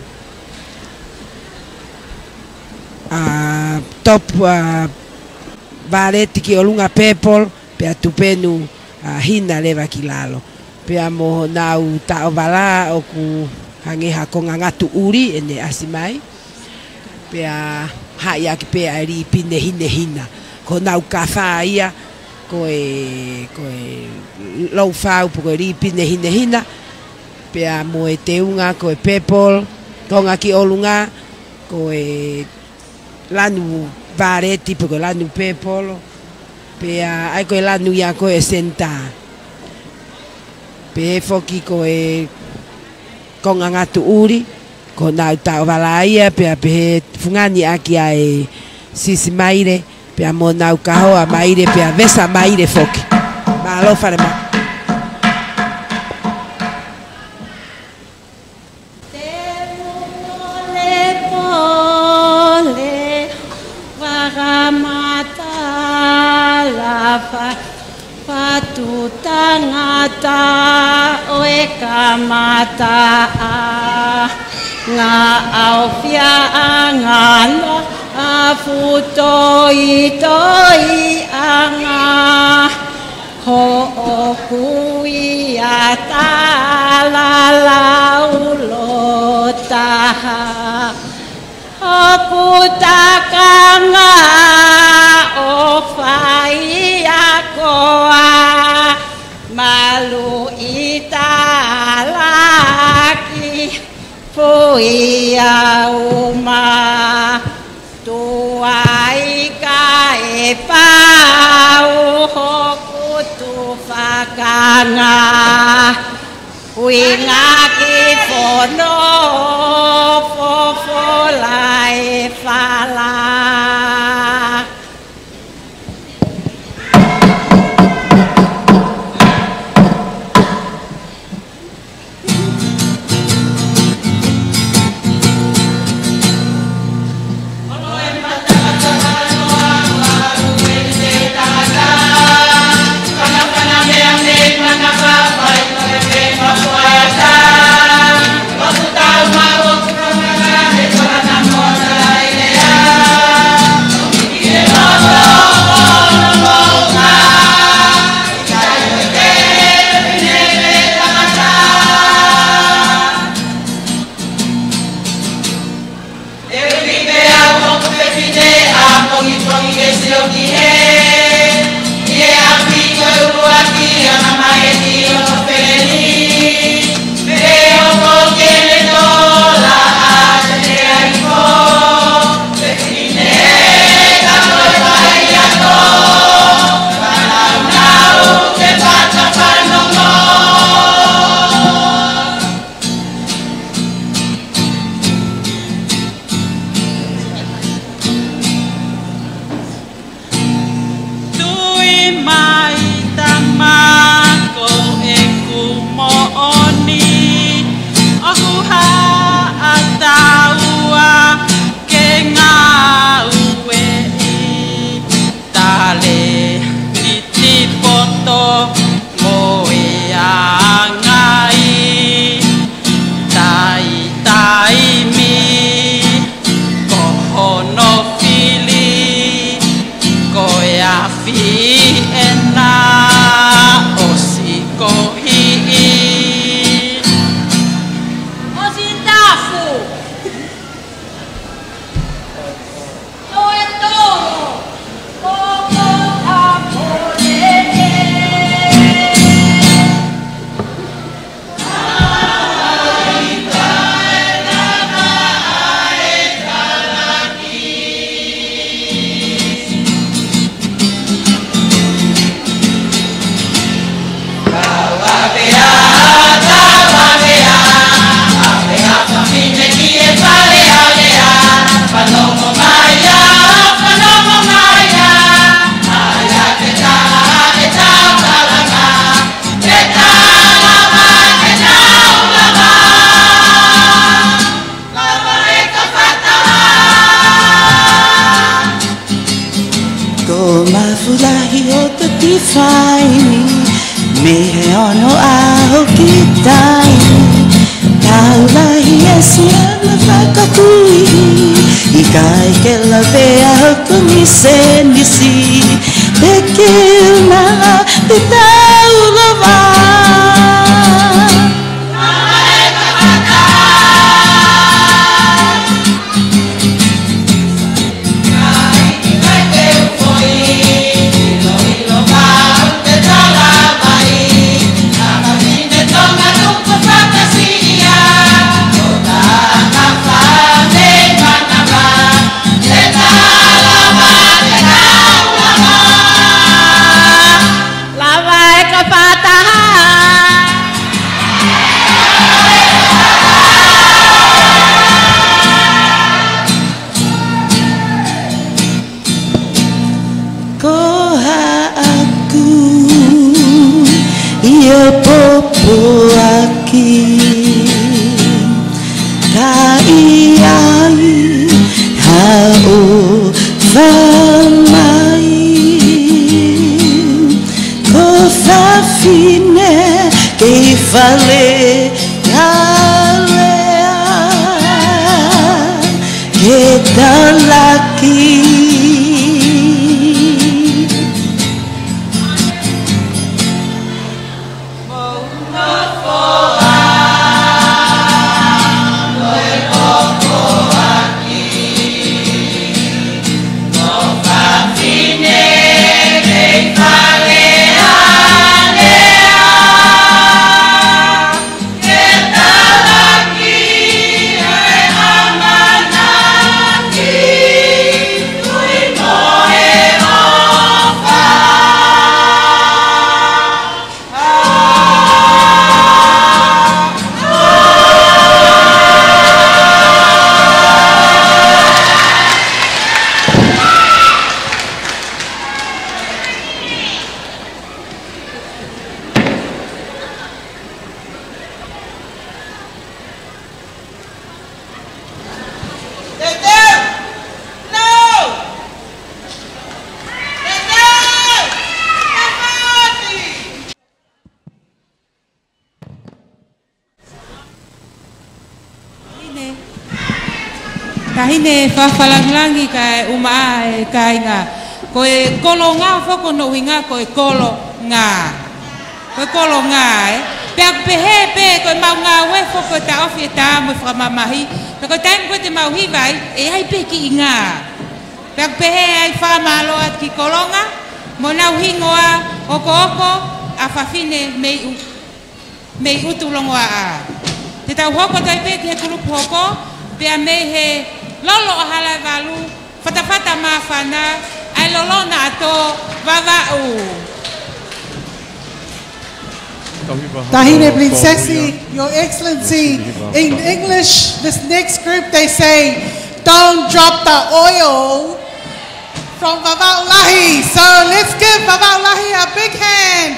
ʻa, top, ʻa, valeti ki ʻolunga purple, pea tupenu, ʻa, hina leva ki lalo. Pea mo honau taʻovala ʻoku hangē ha konga ngatu ʻuli ʻene ʻasi mai. Pea haʻi ʻaki pē ʻa e līpine hinehina. Ko honau kafa ia, ko e, ko e lou fau pe ko e līpine hinehina. Pea mo e teunga ko e purple, konga ki ʻolunga, ko e lanu valeti pe ko e lanu purple. Pea ʻa ia ko e lanu ia ko e senitā. Pehē foki ko e konga ngatu ʻuli, ko honau taʻovala ia, pea pehē fungani ʻaki ʻa e sisi maile, pea mo honau kahoa maile, pea vesa maile foki. Mālō Falemaka. Te u polepole, fakamatala fa-, fatu tangata ʻo e kamataʻanga, ʻaofia ʻanga noa, ʻa futoʻi toʻi ʻanga. Hoʻo kui ʻa tala laulo taha. Hoku takanga ʻo fai ʻa koa. Malu ʻi talaki. Fui ʻa uma. Tuai kae pau hoku tufakanga. Uinga ki fono fofola e fala. Ai ni, mei he ono ʻaho ki taimi, tau lahi e siana fakatui, ʻikai ke lave ʻa hoku misenisi, te ke na te tau lava. Lava e ka fataha. Ko haʻaku ia popoaki, ka ʻi ai haʻo fāmai. Ko fafine kei fale alea ke talaki. Taʻahine, taʻahine fakalangilangi kae ʻumaʻā e kāinga. Ko e kolonga foki hono ʻuhinga ko e kolonga. Ko e kolonga, ē. Pea ʻoku pehē pē ko e mau ngāue foki ko e taʻofi e tā mo e fakamamahi. Pea ko e taimi ko ē te mau hiva ai, ʻe ʻi ai pē kiʻi ngā. Pea ʻoku pehē ai fakamālō atu ki kolonga, mo ʻenau hingoa okooko ʻa fafine mei ʻu-, mei ʻUtulongoaʻa. Te tau hoko atu ai pē ki he kulupu hoko, pea mei he lolo ʻa Halaevalu, fatafata māfana, ʻa e lolo naʻa tō Vavaʻu. Taʻahine Princess, Your Excellency, in English, this next group, they say, "Don't drop the oil," from Vavaʻu Lahi. So let's give Vavaʻu Lahi a big hand.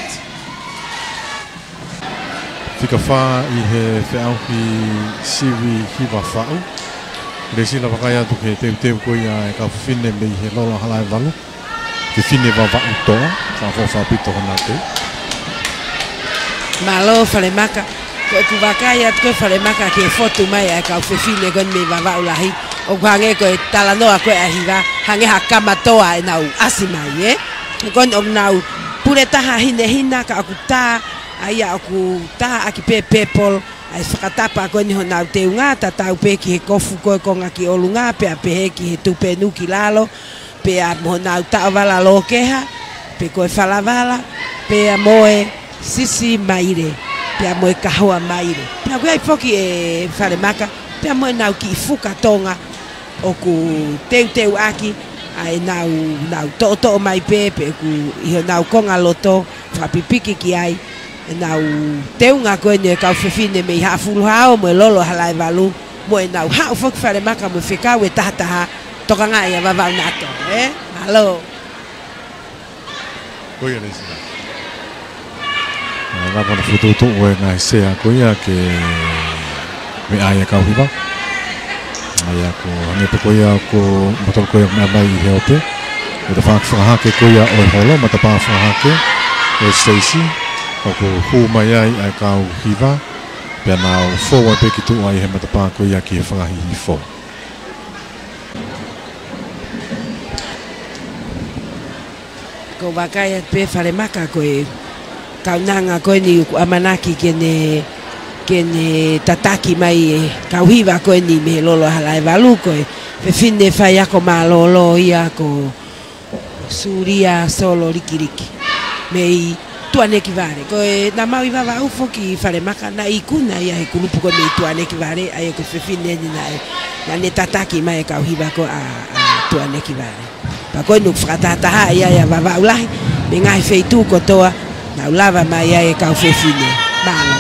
Fika fā ʻi he feʻauhi sivi hiva faʻu. Lesi lava kai atu ke teuteu ko ia e kau fefine mei he lolo ʻa Halaevalu. Fefine Vavaʻu Toa, fakaʻofoʻofa ʻaupito hono teu. Mālō Falemaka, ko ʻeku vakai atu ko ē Falemaka ki he fotu mai ʻa e kau fefine ko eni mei Vavaʻu Lahi, ʻoku hangē ko e talanoa ko ē ʻa e hiva, hangē ha kama toa ʻenau ʻasi mai, ē? Ko eni ʻoku nau pule taha hinehina ka ʻoku tā, ʻa ia ʻoku tā ʻaki pē purple, ʻa e fakatapa ko eni honau teunga, tatau pē ki he kofu ko ē konga ki ʻolunga, pea pehē ki he tupe nuʻu ki lalo, pea mo honau taʻovala lōkeha, pe ko e falavala, pea mo e sisi maile, pea mo e kahoa maile. Pea ʻoku ʻi ai foki ē Falemaka, pea mo ʻenau kiʻi fuka Tonga, ʻoku teuteu ʻaki, ʻa ʻenau, nau toʻotoʻo mai pē, pe ʻoku ʻi honau konga loto, fakapipiki ki ai, ʻenau teunga ko eni e kau fefine mei Haʻafuluhao mo e lolo ʻa Halaevalu, mo ʻenau haʻu foki Falemaka mo e fekau ʻe tahataha, tokangaʻi ʻa Vavaʻu naʻa tō, ē? Mālō. Ko ia Lesi. ʻA, lava na fokotuʻutuʻu e ngaahi sea ko ia ke meʻa ai e kau hiva. ʻA ia ko hangē pē ko ia ko matolu ko ia meʻa mai ʻi he ope. Ko e tafaʻaki fakahake ko ia ʻo e holo, matapā fakahake. ʻo Stacy, ʻoku hū mai ai ʻa e kau hiva, pea nau fou ai pē ki tuʻa ʻi he matapā ko ia ki he fanga hihifo. Ko e vakai atu pē Falemaka ko e kaunanga ko eni ʻoku ʻamanaki ke ne, ke ne tataki mai e kau hiva ko eni mei he Lolo Halaevalu ko e fefine faiako mālōlō ia ko Sulia Solo Likiliki mei Tuʻanekivale. Ko e naʻa mau ʻi Vavaʻu foki Falemaka naʻe ikuna ia he kulupu ko e mei Tuʻanekivale, ʻa ia ko e fefine eni naʻe, naʻa ne tataki mai e kau hiva ko ē ʻa, ʻa Tuʻanekivale. Pea ko eni ʻoku fakatahatahaʻi ai ʻa Vavaʻu lahi, mei he ngaahi feituʻu kotoa, naʻa nau lava mai ai e kau fefine. Mālō.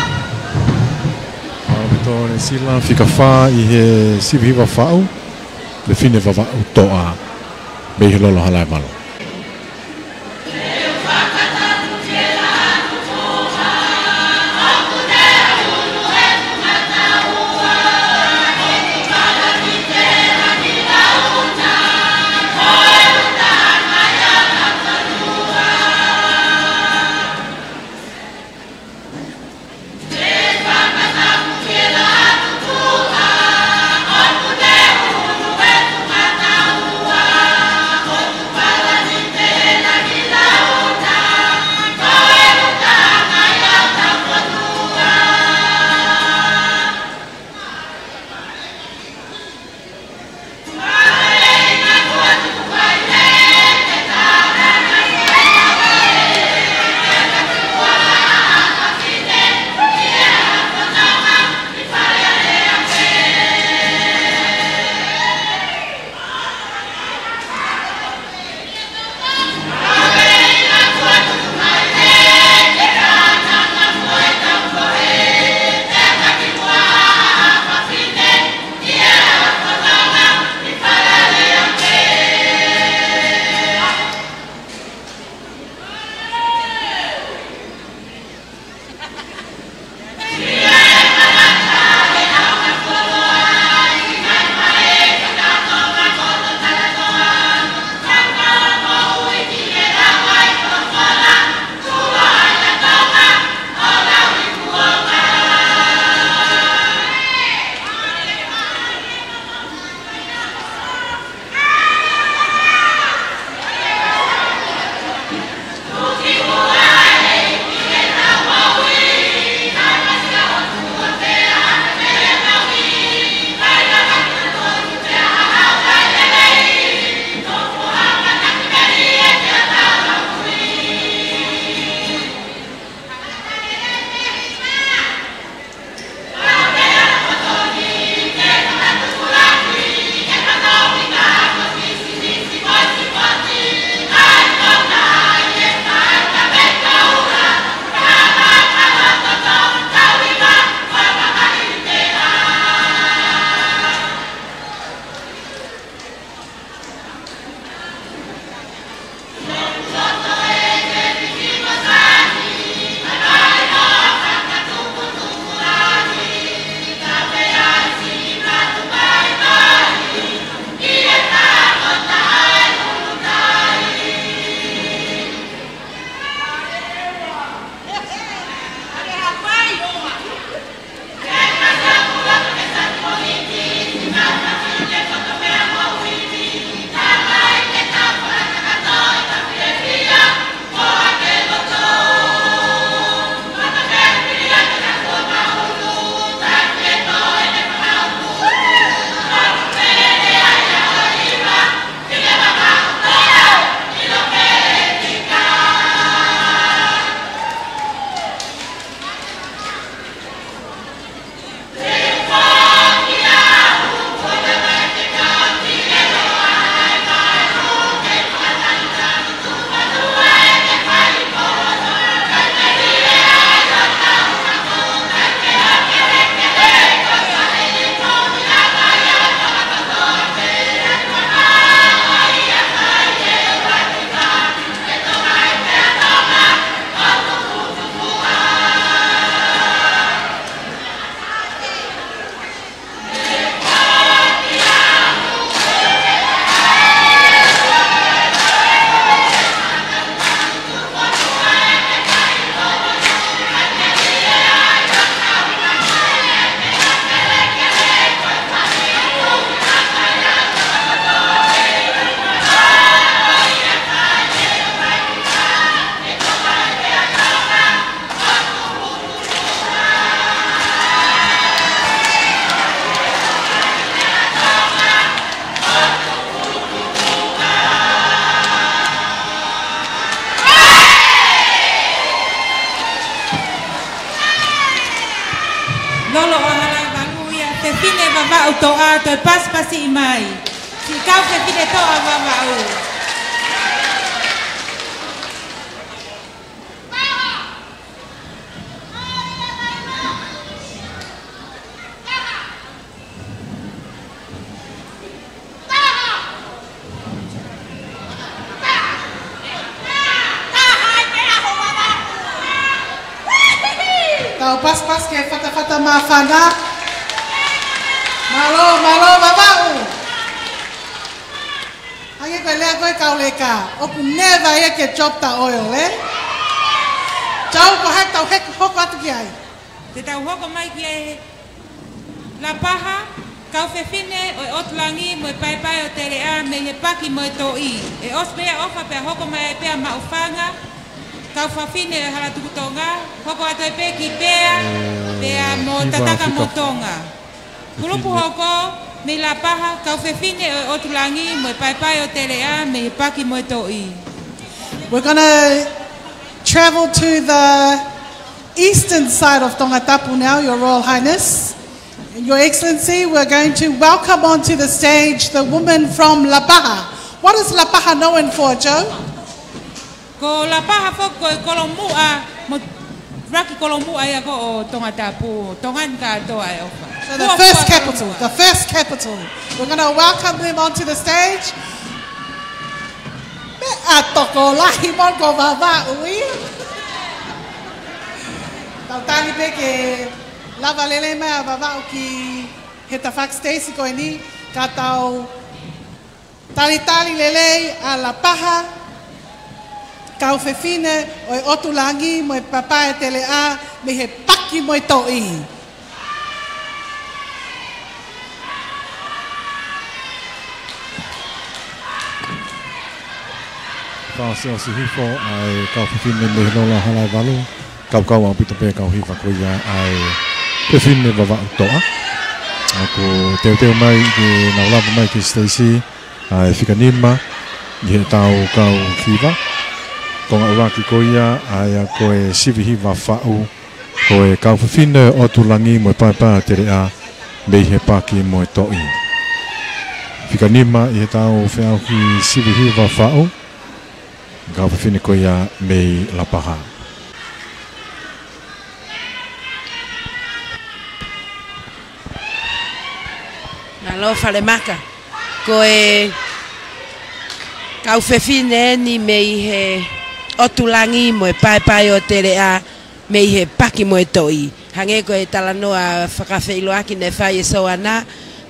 Mālō ʻaupito Sila, fika fā ʻi he sivi hiva faʻu, fefine Vavaʻu Toʻa, mei he Lolo Halaevalu. Kolo ʻo Halaevalu ia, fefine Vavaʻu Toʻa, toe pasipasi mai. Siʻi kau fefine Toʻa Vavaʻu. Tau pasipasi ke fatafata māfana. Mālō, mālō, Vavaʻu. Hangē ko e lea ko ē kau leka, ʻoku never ia ke drop the oil, ē? Tau ko hai tau heku hoko atu ki ai? Te tau hoko mai ki ai. Lapaha, kau fefine ʻo e ʻOtu Langi mo e Paepae ʻo Teleʻa mei he Paki mo e Toʻi. ʻE ʻosi pē ia ʻofa pea hoko mai ai pea Maʻufanga, kau fafine ʻo e Hala Tuku Tonga, hoko atu ai pē ki Pea, pea mo Tataka mo Tonga. Kulupu hoko, mei Lapaha, kau fefine ʻo e ʻOtu Langi mo e Paepae ʻo Teleʻa mei he Paki mo e Toʻi. We're gonna travel to the eastern side of Tongatapu now, Your Royal Highness. Your Excellency, we're going to welcome onto the stage the woman from Lapaha. What is Lapaha known for, Joe? Ko Lapaha foki ko e kolomuʻa, mo, ʻuluaki kolomuʻa ia ko ē ʻo Tongatapu, Tonga ni kātoa ʻe ʻofa. So the first capital, the first capital. We're gonna welcome them onto the stage. Meʻa tokolahi mo ko Vavaʻu ia. Tau tali pē ke lava lelei mai ʻa Vavaʻu ki he tafaʻaki siteisi ko eni, ka tau talitali lelei ʻa Lapaha, kau fefine ʻo e ʻOtu Langi mo e Paepae ʻo Teleʻa mei he Paki mo e Toʻi. Fakaʻosiʻosi hifo ʻa e kau fefine mei he Lolo ʻo Halaevalu, kaukau ʻaupito pē kau hiva ko ia ʻa e fefine Vavaʻu Toʻa. ʻOku teuteu mai ke nau lava mai ki siteisi ʻa e fika nima ʻi heʻetau kau hiva. Konga ʻuluaki ko ia ʻa ia ko e sivi hiva faʻu, ko e kau fefine ʻOtu Langi mo e Paepae ʻo Teleʻa mei he Paki mo e Toʻi. Fika nima ʻi heʻetau feʻauhi sivi hiva faʻu, kau fefine ko ia mei Lapaha. Mālō Falemaka. Ko e kau fefine eni mei he ʻOtu Langi mo e Paepae ʻo Teleʻa mei he Paki mo e Toʻi. Hangē ko e talanoa fakafeʻiloaki naʻe fai ʻe Soana,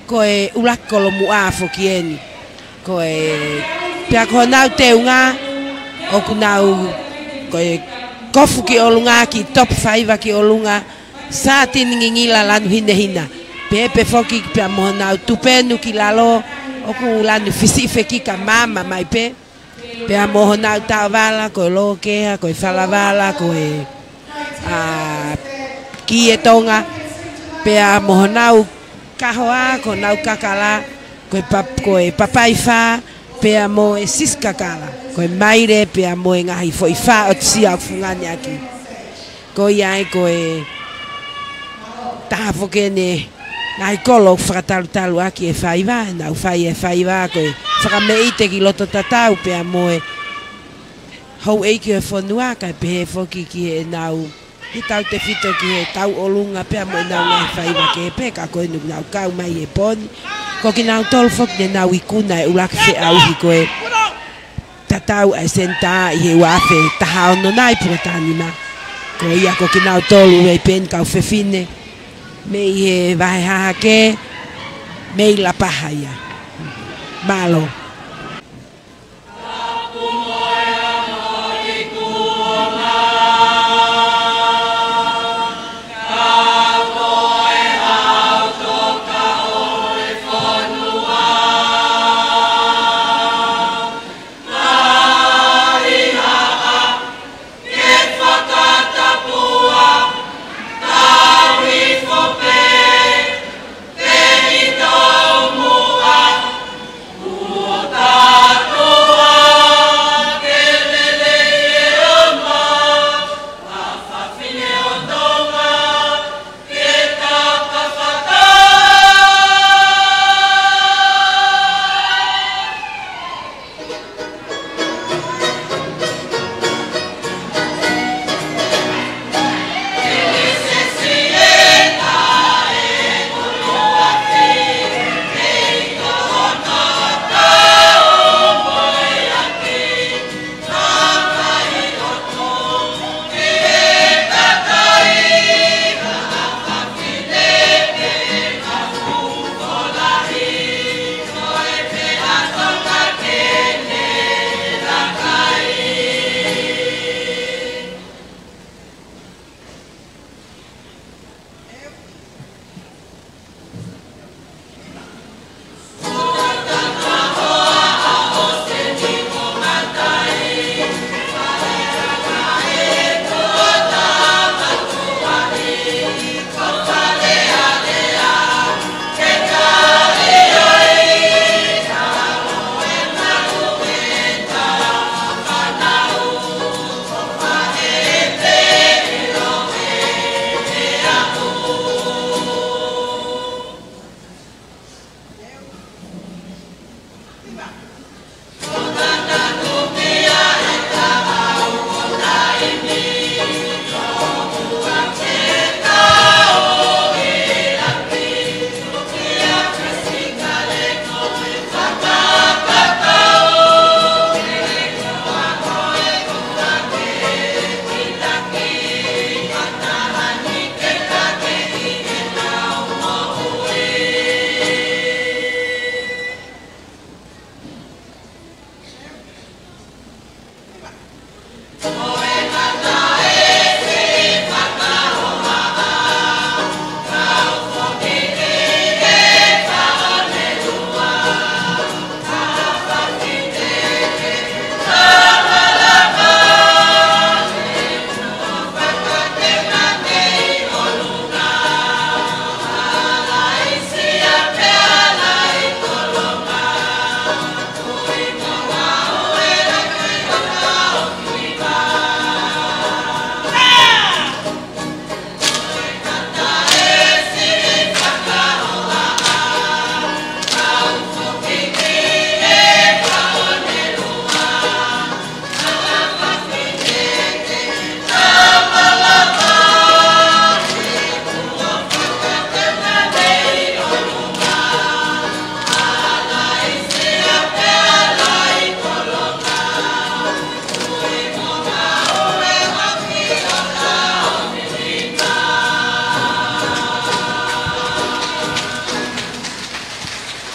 ko e ʻuluaki kolomuʻa foki eni. Ko e, pea ko honau teunga, ʻoku nau, ko e kofu ki ʻolunga, ki top five ki ʻolunga, sātini ngingila lanu hinehina. Pehē pē foki pea mo honau tupenu ki lalo, ʻoku lanu fisiʻi fekika maama mai pē. Pea mo honau taʻovala, ko e lokeha, ko e falavala, ko e, ʻa, kī ʻe Tonga, pea mo honau kahoa, ko honau kakala, ko e pap-, ko e papaifā, pea mo e sisikakala, ko e maile, pea mo e ngaahi foʻi fā ʻotu sia ʻoku fungani ʻaki. Ko ia ai ko e taha foki eni e ngaahi kolo ʻoku fakatalutalu ʻaki e faiva, ʻenau fai e faiva, ko e fakameʻite ki loto tatau pea mo e houʻeiki ʻo e fonua, kae pehē foki ki heʻenau, ʻi he tautefito ki he tauʻolunga pea mo ʻenau ngaahi faiva kehe pē, ka ko eni ʻoku nau kau mai he pō ni. Ko kinautolu foki ne nau ikuna e ʻuluaki feʻauhi ko e tatau ʻa e senitā ʻi he ua afe taha ono nai puke taha nima. Ko ia ko kinautolu ʻoku ʻi ai pē eni kau fefine mei he vahe hahake, mei Lapaha ia. Mālō.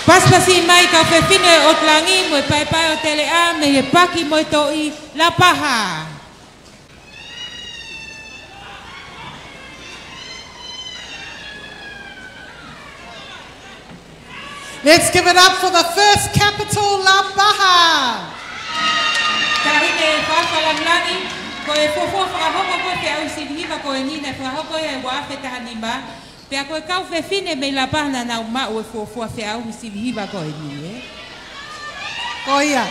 Pasipasi mai kau fefine ʻo ʻOtulangi mo e paepae ʻo Teleʻa mei he Paki mo e Toʻi, Lapaha. Let's give it up for the first capital, Lapaha. Taʻahine Fafa Langilangi, ko e fuofua fakahoko ko e feʻauhi sivihiva ko eni naʻe fakahoko he ua afe taha nima. Pea ko e kau fefine mei Lapaha naʻa nau maʻu e fuofua feʻauhi sivihiva ko eni, ē? Ko ia.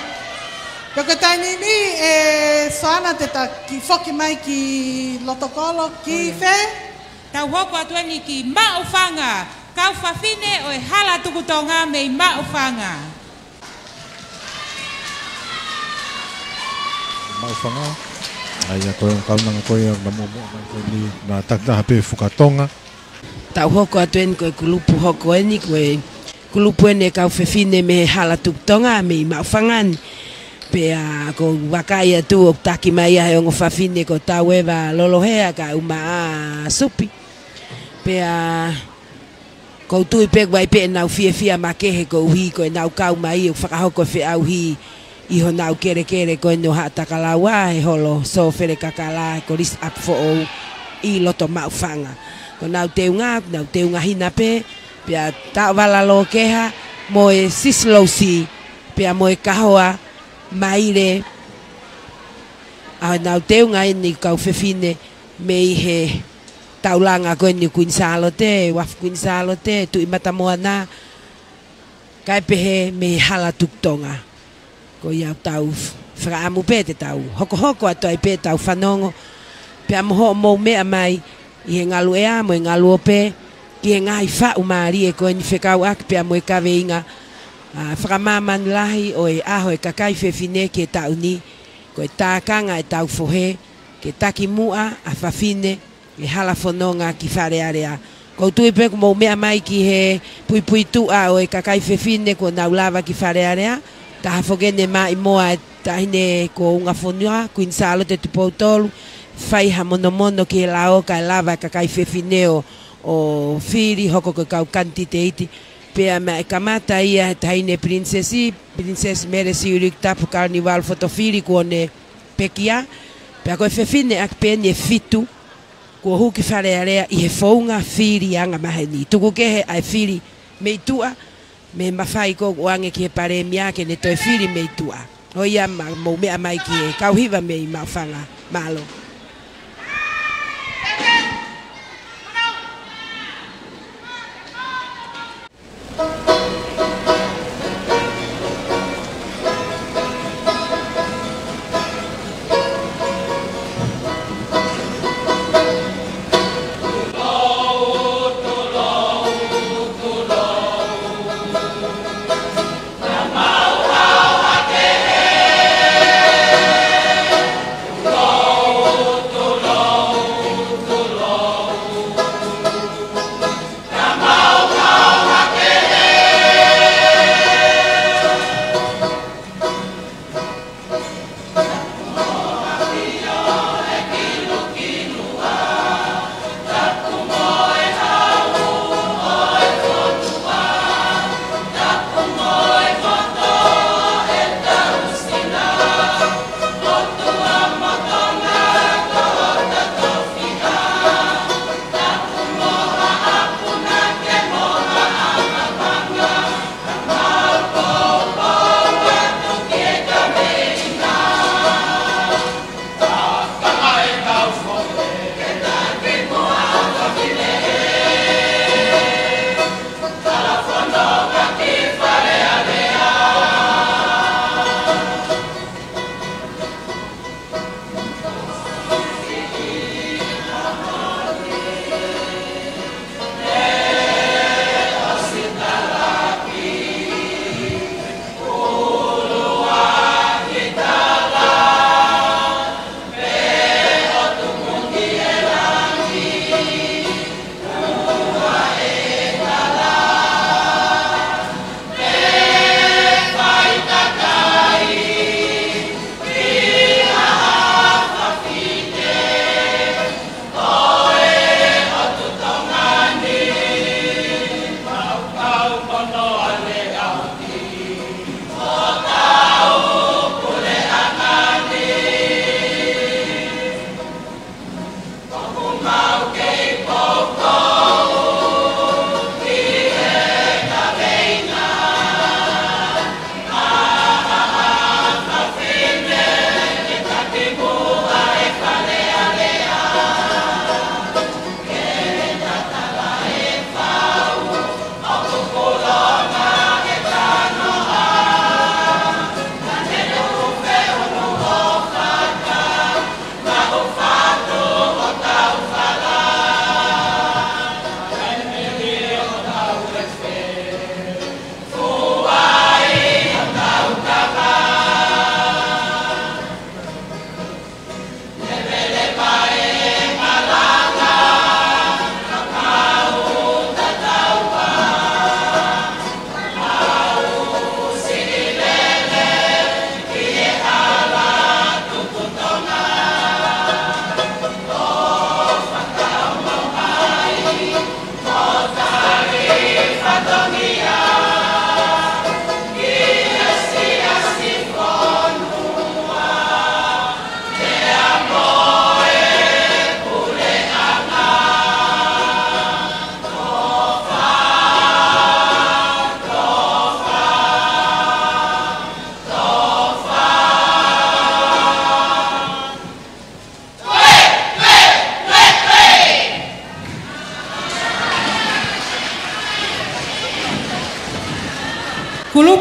Pea ko e taimi ni, ē, Soana, te ta kiʻi foki mai ki loto kolo, ki fē? Tau hoko atu eni ki Maʻufanga, kau fefine ʻo e Hala Tuku Tonga mei Maʻufanga. Maʻufanga. ʻA ia ko e kaunanga ko ia naʻa mou maʻu mai ko eni, naʻe takitaha pē fuka Tonga. Tau hoko atu eni ko e kulupu hoko eni, ko e kulupu eni e kau fefine mei he Hala Tuku Tonga mei Maʻufanga ni. Pea ʻoku ou vakai atu ʻoku taki mai ʻa e ongo fefine ko Taueva Lolohea kae ʻumaʻā ʻa Supi. Pea ʻoku ou tui pē ʻoku ʻi ai pē ʻenau fiefia makehe koeʻuhi ko ʻenau kau mai ʻo fakahoko e feʻauhi ʻi honau kelekele ko eni ʻo Haʻatakalaua he holo Sōfele Kakala he Kolisi ʻApifoʻou ʻi loto Maʻufanga. Ko ʻenau teunga, nau teunga hina pē, pea Taʻovala Lokeha mo e Sisi Lousi, pea mo e Kahoa Maile, ʻa ʻenau teunga eni kau fefine mei he taulanga ko eni Kuini Sālote, Uafu Kuini Sālote, Tuʻi Matamoana, kae pehē mei he Hala Tuku Tonga. Ko ia ʻoku tau fakaʻamu pē te tau hokohoko atu ai pē ʻetau fanongo, pea mo hoʻomou meʻa mai ʻi he ngaluʻea mo e ngaluope, ki he ngaahi faʻu mālie ko eni fekauʻaki pea mo e kaveinga, ā, fakamāmani lahi ʻo e ʻaho e kakai fefine ki he taʻu ni, ko e tākanga ʻetau fohe, ke taki muʻa ʻa fafine, ʻi he hala fononga ki Fale Alea. ʻOku ou tui pē ʻoku mou meʻa mai ki he puipuituʻa ʻo e kakai fefine kuo nau lava ki Fale Alea. Taha foki eni e maʻimoa ʻa e taʻahine ko Ungafonua, Kuini Sālote Tupou Tolu, fai ha monomono ki he lao kae lava e kakai fefine ʻo, ʻo fili hoko ko e kau kanititeiti. Pea meʻa e kamata ia he taʻahine pilinisesi, Pilinisesi Mele Siuliuki Tapu Kalaniuvalu Fotofili kuo ne pekia. Pea ko e fefine ʻaki pē eni ʻe fitu kuo hū ki Fale Alea ʻi he founga fili angamaheni. Tuku kehe ʻa e fili mei tuʻa, mei he mafai ko ē ʻoange ki he Palēmia ke ne toe fili mei tuʻa. Ko ia, mou meʻa mai ki he kau hiva mei Maʻufanga. Mālō.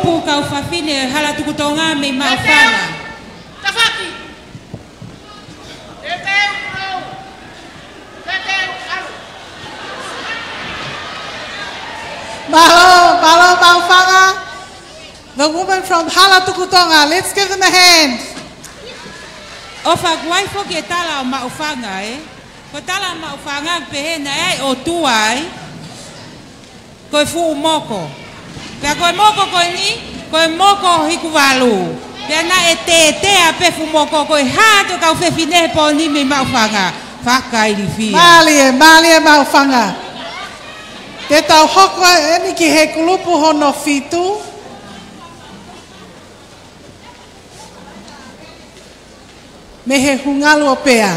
Kau fafine Hala Tuku Tonga mei Maʻufanga. Tafaki. Teteu, ʻalu. Teteu, ʻalu. Mālō, mālō Maʻufanga. The woman from Hala Tuku Tonga. Let's give them a hand. ʻOfa, kuo ʻi ai foki e tala ʻo Maʻufanga, ē? Ko e tala ʻo Maʻufanga pehē naʻe ʻi ai ʻOtua ai. Ko e fuʻu moko. Pea ko e moko ko eni, ko e moko ʻo Hikuvalu. Pea naʻe tētē ʻa e fuʻu moko, ko e hā ʻa e kau fefine he pō ni mei Maʻufanga. Fakailifia. Mālie, mālie Maʻufanga. Te tau hoko eni ki he kulupu hono fitu. Mei he Hungalu ʻo Pea.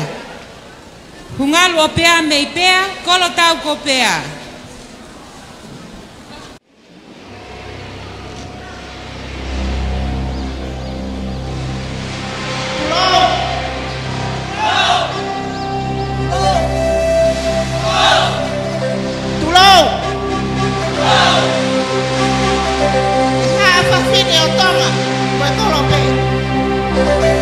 Hungalu ʻo Pea mei Pea, Kolotau ko Pea. Tulou! Naʻe fafine ʻo Tonga, ko e tolo pē. Ko e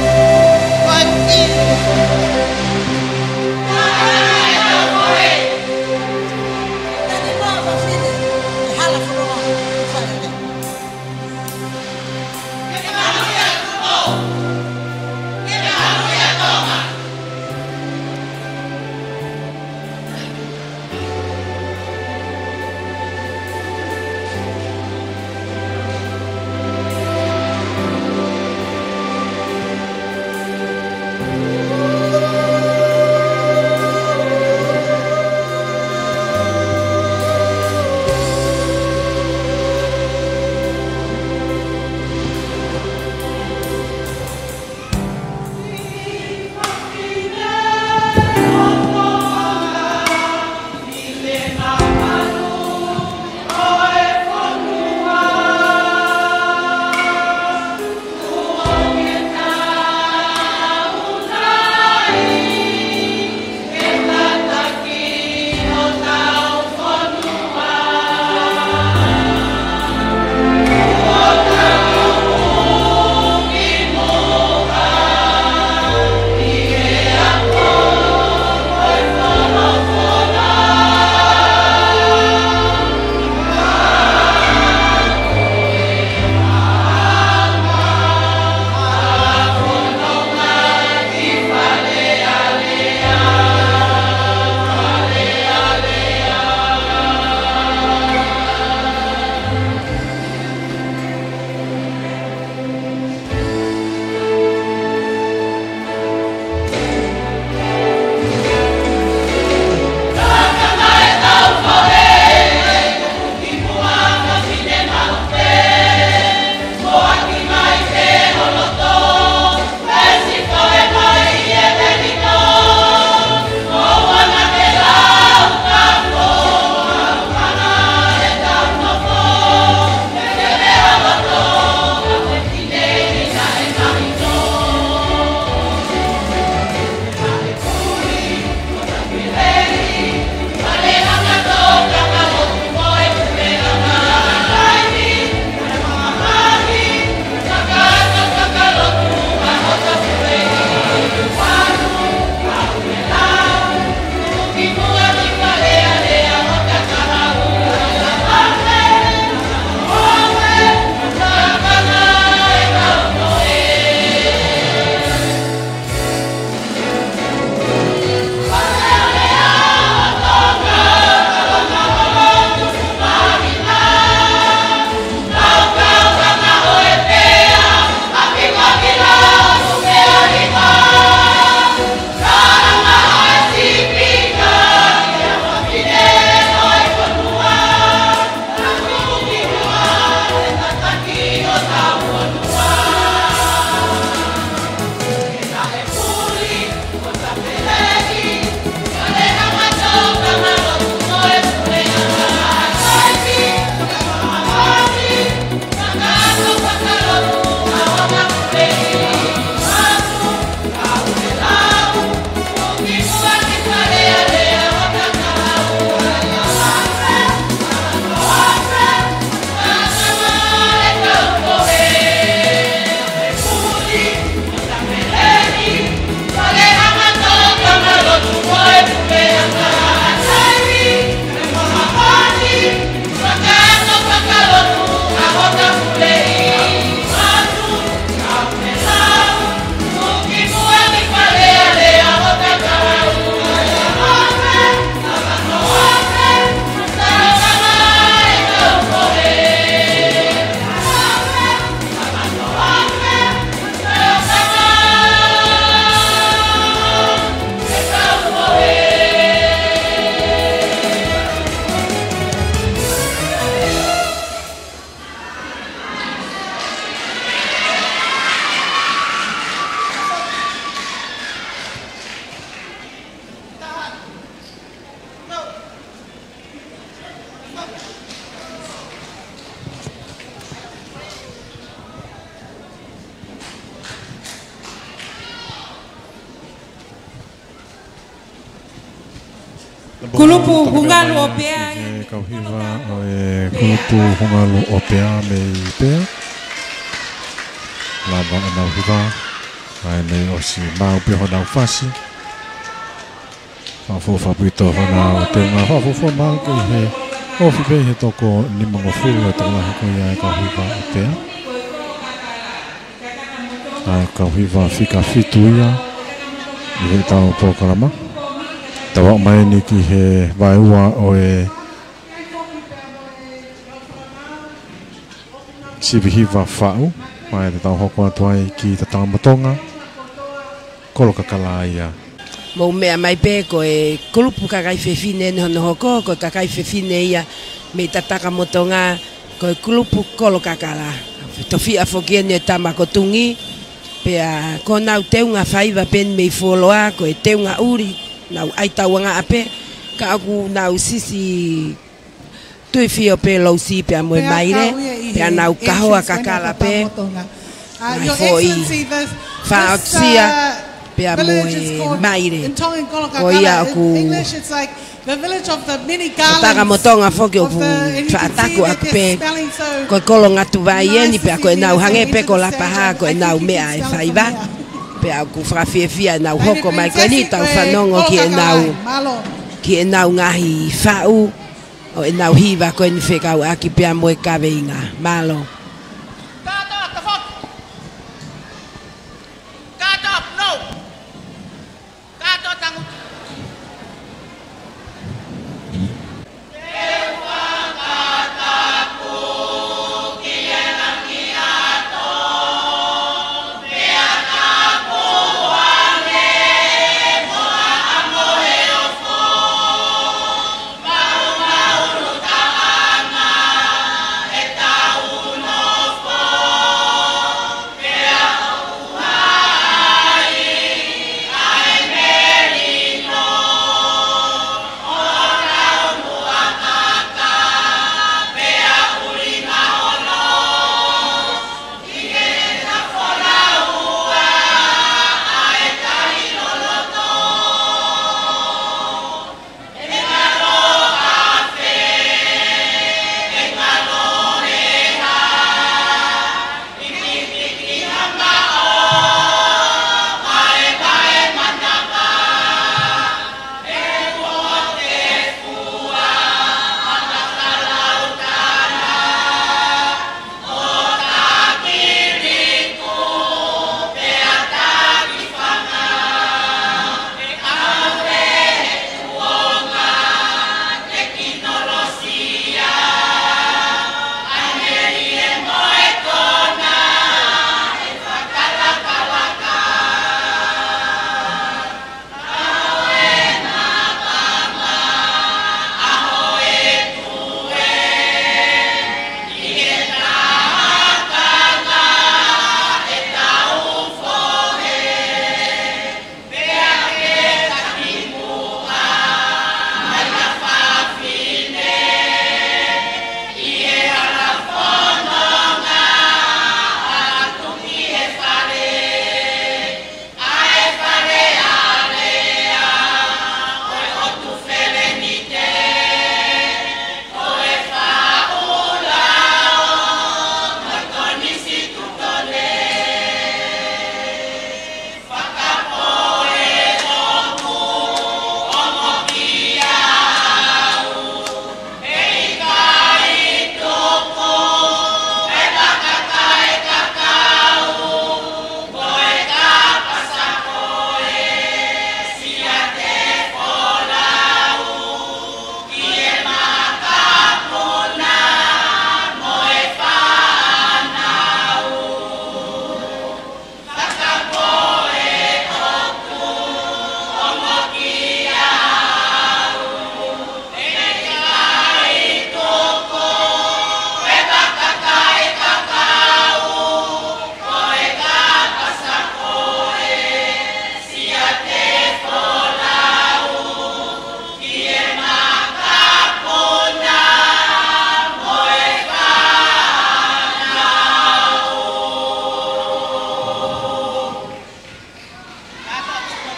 Kulupu Hungalu ʻo Pea. Kau hiva ʻo e kulupu Hungalu ʻo Pea mei Pea. Lava ʻenau hiva. ʻA ia ne ʻosi maʻu pē honau fasi. Fakafuofua ʻaupito honau teunga, fakafuofua maʻu ki he ofi pē he toko nimangofulu e tokolahi ko ia e kau hiva ʻo Pea. ʻA e kau hiva fika fitu ia ʻi heʻetau polokalama. Tau aʻu mai eni ki he vaeua ʻo e sivi hiva faʻu, ʻa ia te tau hoko atu ai ki Tatakamotonga, Kolokakala ia. Mou meʻa mai pē ko e kulupu kakai fefine eni hono hoko, ko e kakai fefine ia mei Tatakamotonga, ko e kulupu Kolokakala. Tofiʻa foki eni e tama ko Tungi, pea ko honau teunga faiva pē eni mei fuoloa, ko e teunga ʻuli, nau ʻai tauangaʻa pē, ka ʻoku nau sisi tuifio pē Lousi pea mo e Maile, pea nau kahoa kakala pē. Nai foʻi faʻosia pea mo e Maile. Ko ia ʻoku Tatakamotonga foki ʻoku faʻa taku ʻaku pē ko e kolo Ngatuvai eni, pea ko ʻenau hangē pē ko Lapaha, ko ʻenau meʻa ʻe faiva. Pea ʻoku fakafiefia ʻenau hoko mai ko eni, tau fanongo ki ʻenau, ki ʻenau ngaahi faʻu ʻo ʻenau hiva ko eni fekauʻaki pea mo e kaveinga. Mālō.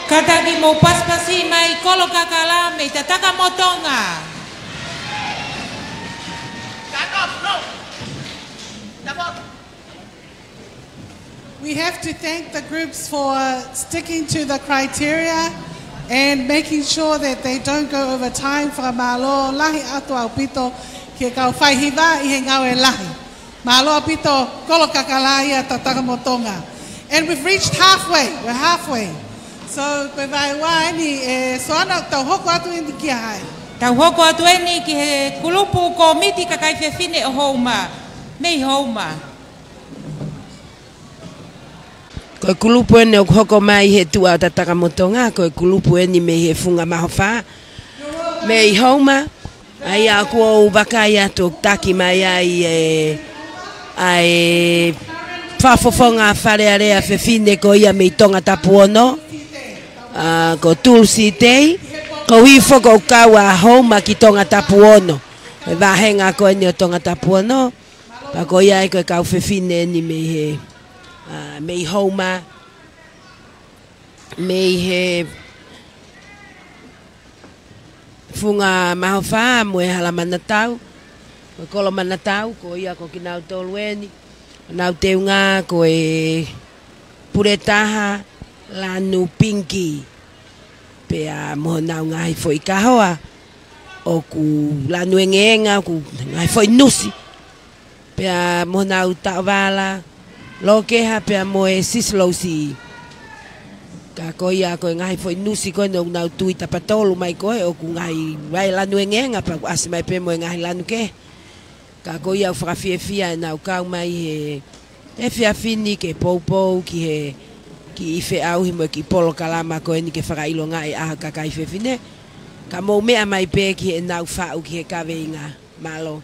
Kātaki mou pasipasi mai kolo Kakala mei Tatakamotonga. We have to thank the groups for sticking to the criteria and making sure that they don't go over time. Fakamālō lahi atu ʻaupito ki he kau faihiva ʻi he ngāue lahi. Mālō ʻaupito Kolo Kakala ia Tatakamotonga. And we've reached halfway. We're halfway. So, ko e vaeua eni, ʻe Soana, tau hoko atu eni kia hai? Tau hoko atu eni ki he kulupu kōmiti kakai fefine ʻo Houma. Mei Houma. Ko e kulupu eni ʻoku hoko mai he tuʻa ʻo Tatakamotonga, ko e kulupu eni mei he Funga Mahofā. Mei Houma, ʻa ia ʻoku ou vakai atu ʻoku taki mai ai ʻa e, ʻa e fakafofonga Fale Alea fefine ko ia mei Tongatapu ono, ʻa, ko Tulu Sitei, ko Ifo ko Kaua Houma ki Tongatapu ono. Ko e vāhenga ko eni ʻo Tongatapu ono, pea ko ia ai ko e kau fefine eni mei he, ʻa, mei Houma, mei he Funga Mahofā mo e Hala Manatau, ko e Kolo Manatau, ko ia ko kinautolu eni, nau teunga ko e puletaha lanu pinki, pea mo honau ngaahi foʻi kahoa, ʻoku lanu engeenga, ʻoku ngaahi foʻi nusi. Pea mo honau taʻovala, Lokeha pea mo e Sisi Lousi. Ka ko ia ko e ngaahi foʻi nusi ko eni ʻoku nau tui tapatolu mai ko ē, ʻoku ngaahi vai lanu engeenga pea ʻoku ʻasi mai pē mo e ngaahi lanu kehe. Ka ko ia ʻoku fakafiefia ʻenau kau mai he, he efiafi ni ke poupou ki he, ki he feʻauhi mo e kiʻi polokalama ko eni ke fakaʻilongaʻi ʻa e kakai fefine. Ka mou meʻa mai pē ki heʻenau faʻu ki he kaveinga. Mālō.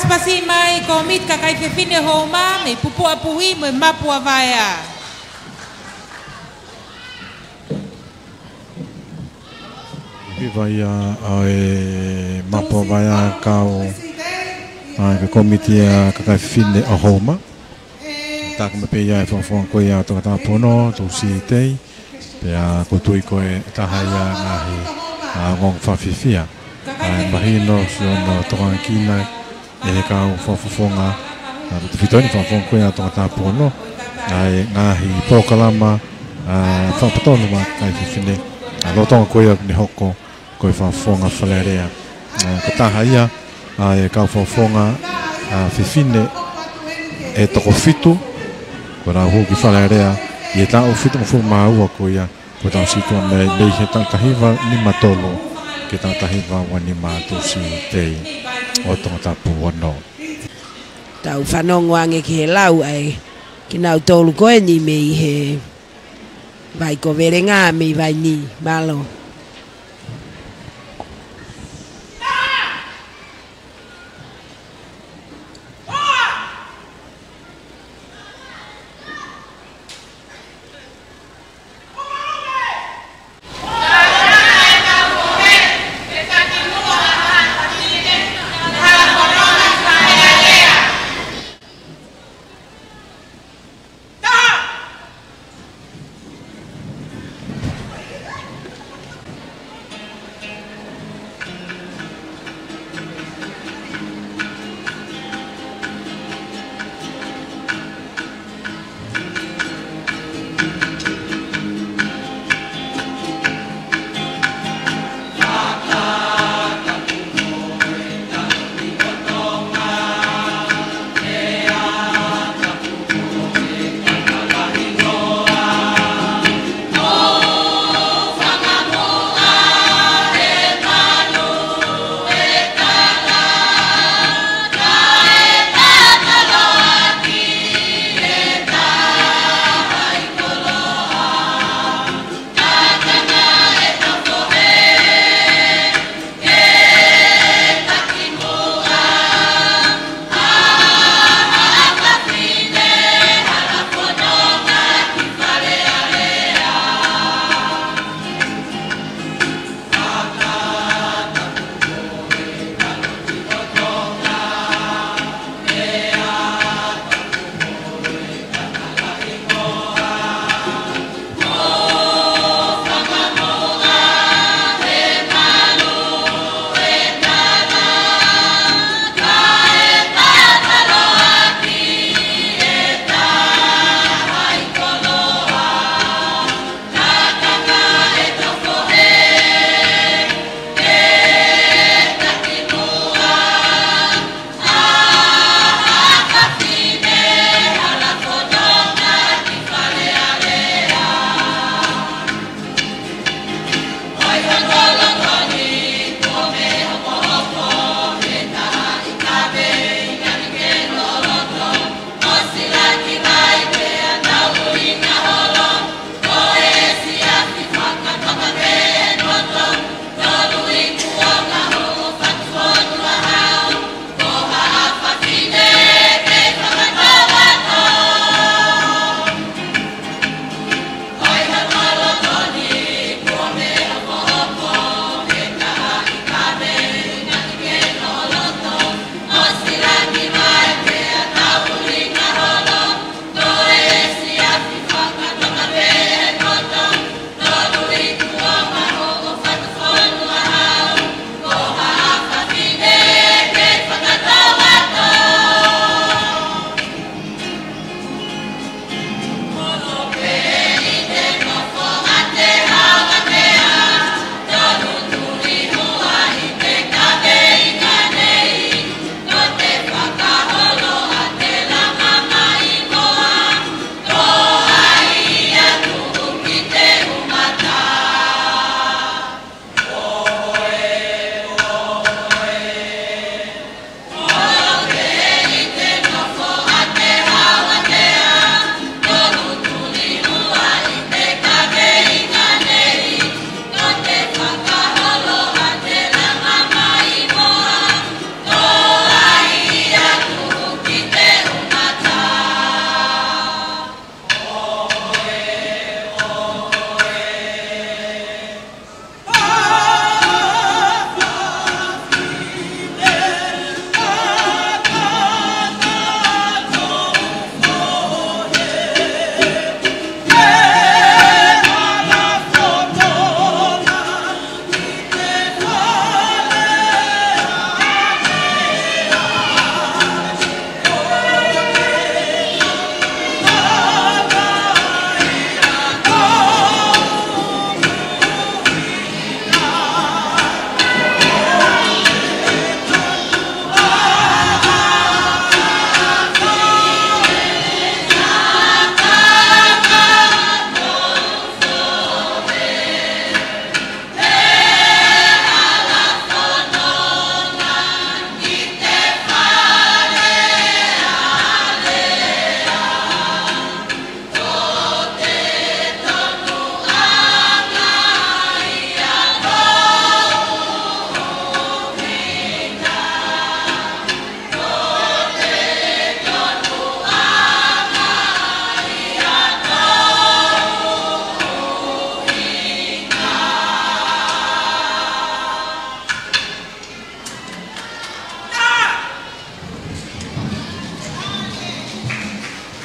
Pasi mai kōmiti kakai fefine Houma, mei Pupuʻa Puhi mo e Mapu ʻa Vaea. Viva ia ʻa e Mapu ʻa Vaea, kau ʻa e kōmiti ʻa e kakai fefine ʻo Houma. Taki mai pē ia e fakafofonga ko ia ʻa Tongatapu ono, Tuʻusi Tei. Pea ʻoku ou tui ko e taha ia e ngaahi, ʻa, ongoongo fakafiefia. ʻA, mahino siʻono tokanga kinautolu ʻe he kau fakafofonga, ʻa, ʻoku tefito eni fakafofonga ko ia ʻa Tongatapu ono, ʻa e ngaahi polokalama, ʻa, fakapatonu maʻa e kakai fefine, ʻa, lolotonga ko ia ʻoku ne hoko ko e fakafofonga Fale Alea. ʻA, ko e taha ia ʻa e kau fakafofonga, ʻa, fefine ʻe toko fitu, ko ʻenau hū ki Fale Alea ʻi he taʻu fitungofulu mā ua ko ia, ko e taʻu situʻa mei, mei he taʻu taha hiva nima tolu ki he taʻu taha hiva ua nima, Tuʻusi Tei ʻo Tongatapu ono. Tau fanongo ange ki he lau ʻa e kinautolu ko eni mei he Vai ko Velenga mei Vaini, mālō.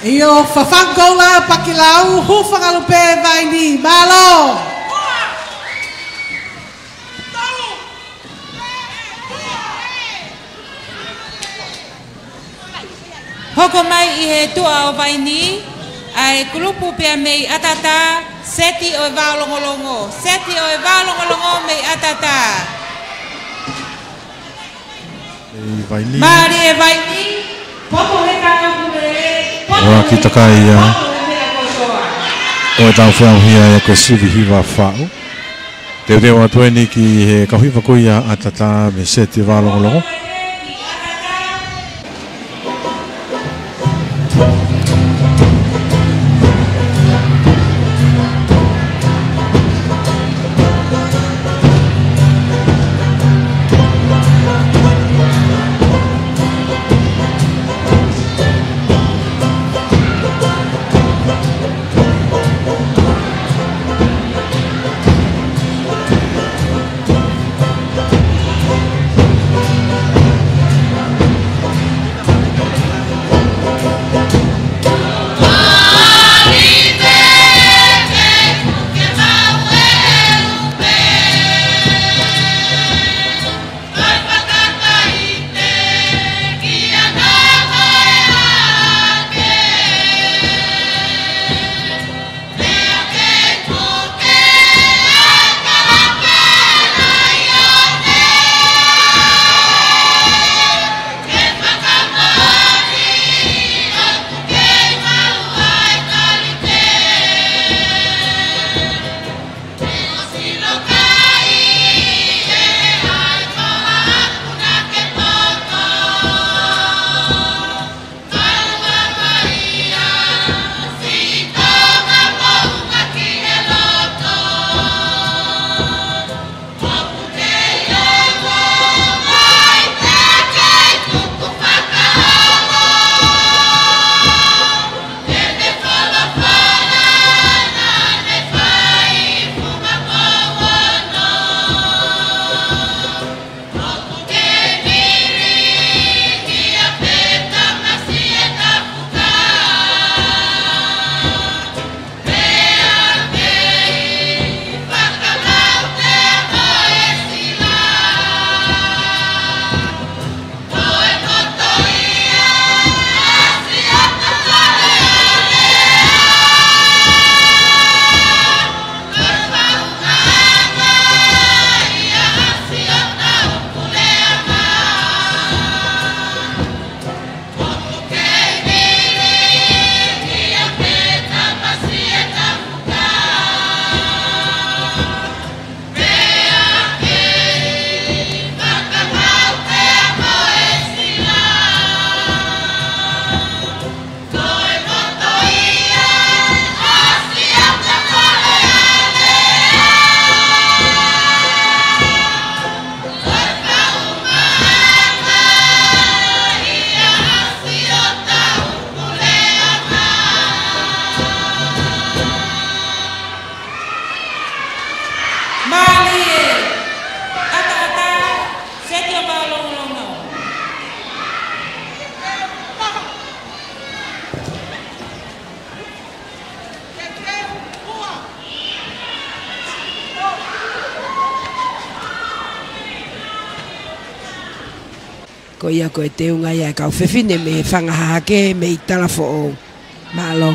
ʻIo, Fafangu Koula Pakilau, Hūfangalupe Vaini, mālō. Hoko mai ʻi he tuʻa ʻo Vaini ʻa e kulupu pea mei ʻAtatā, seti ʻo e vao longolongo, seti ʻo e vao longolongo mei ʻAtatā. ʻI Vaini. Mālie Vaini, popo he kāpule, popo he kāpule, ʻoku takai ia, popo he meʻa kotoa. ʻOku tau feʻauhia ia ko e sivi hiva faʻu. Teuteu atu eni ki he kau hiva ko ia ʻa ʻAtatā mei he seti vao longolongo. Mālie, ʻAtatā, seti ʻo e vao longolongo. Ko ia ko e teunga ia e kau fefine mei he Fanga Hahake mei Talafoʻou. Mālō.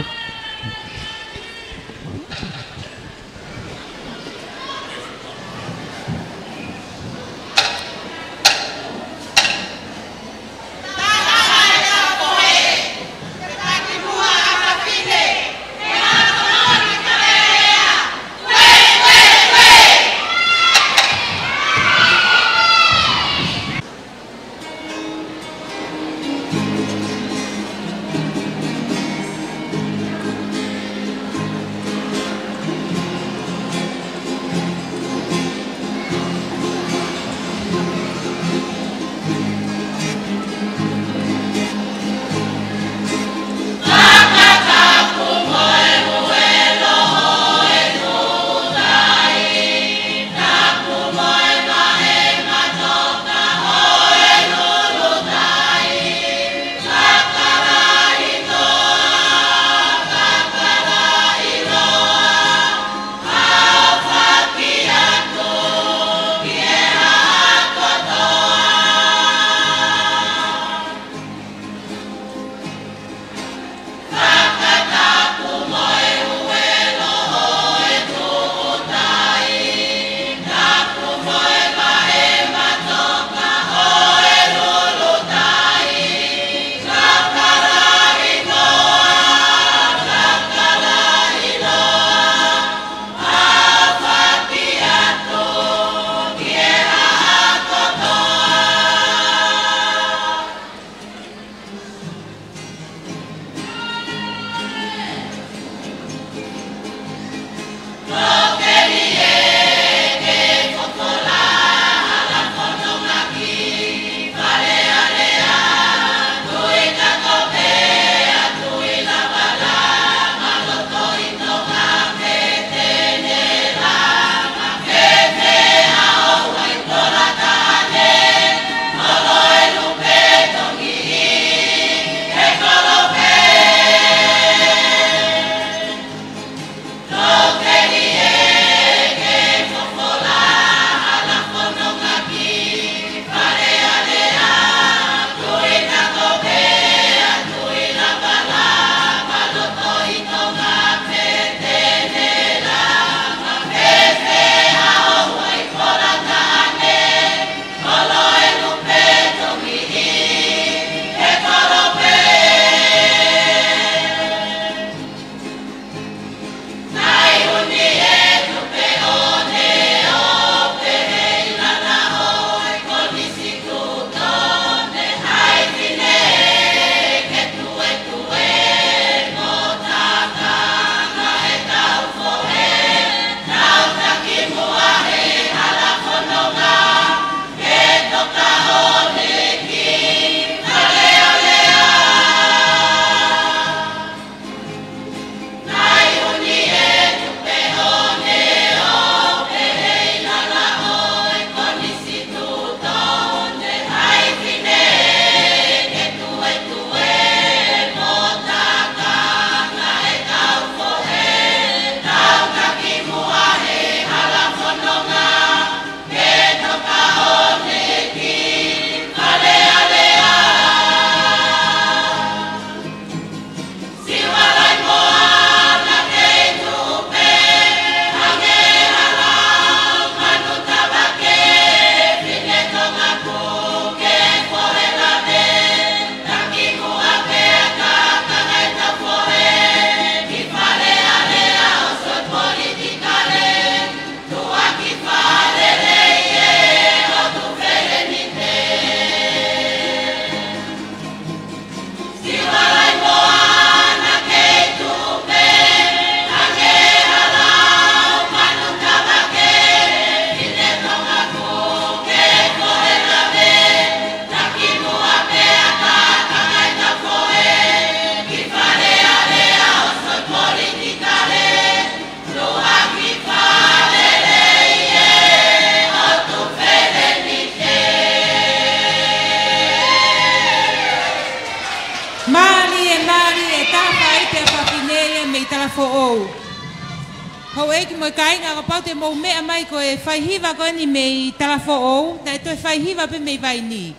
Houʻeiki mo e kāinga, kapau te mou meʻa mai, ko e faihiva ko eni mei Talafoʻou, naʻe toe faihiva pē mei Vainī.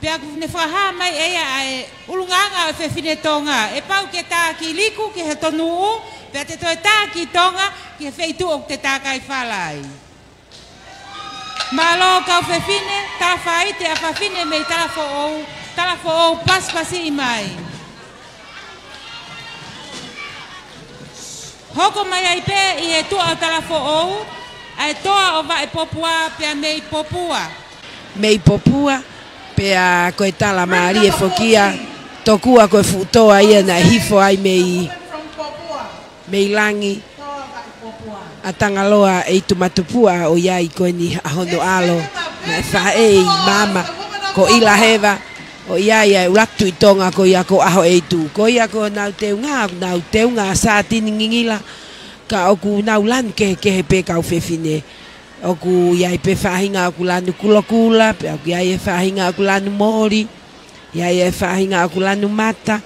Pea ʻoku ne fakahā mai ʻe ia ʻa e ʻulungaanga ʻo e fefine Tonga. ʻE pau ke tā ki Liku, ki he Tonuʻu, pea te toe tā ki Tonga, ki he feituʻu ʻoku te tākai fala ai. Mālō kau fefine, Talafaite ʻa fafine mei Talafoʻou, Talafoʻou pasipasiʻi mai. Hoko mai ai pē ʻi he tuʻa ʻo Talafoʻou, ʻa e toa ʻo Vaʻepopua pea mei Popua. Mei Popua, pea ko e tala mālie foki ia, tokua ko e fuʻu toa ia naʻe hifo ai mei, mei langi ʻa Tangaloa ʻEitumātupuʻa ʻo ʻi ai ko eni ʻa hono ʻalo, naʻe faʻē ʻi māmani ko ʻIlaheva, ʻo ʻi ai ʻa e ʻUluaki Tuʻi Tonga ko ia ko ʻAhoʻeitu. Ko ia ko ʻenau teunga, ʻoku nau teunga sātini ngingila, ka ʻoku nau lanu kehekehe pē kau fefine. ʻOku ʻi ai pē faʻahinga ʻoku lanu kulokula, pea ʻoku ʻi ai e faʻahinga ʻoku lanu moli, ʻi ai e faʻahinga ʻoku lanu mata,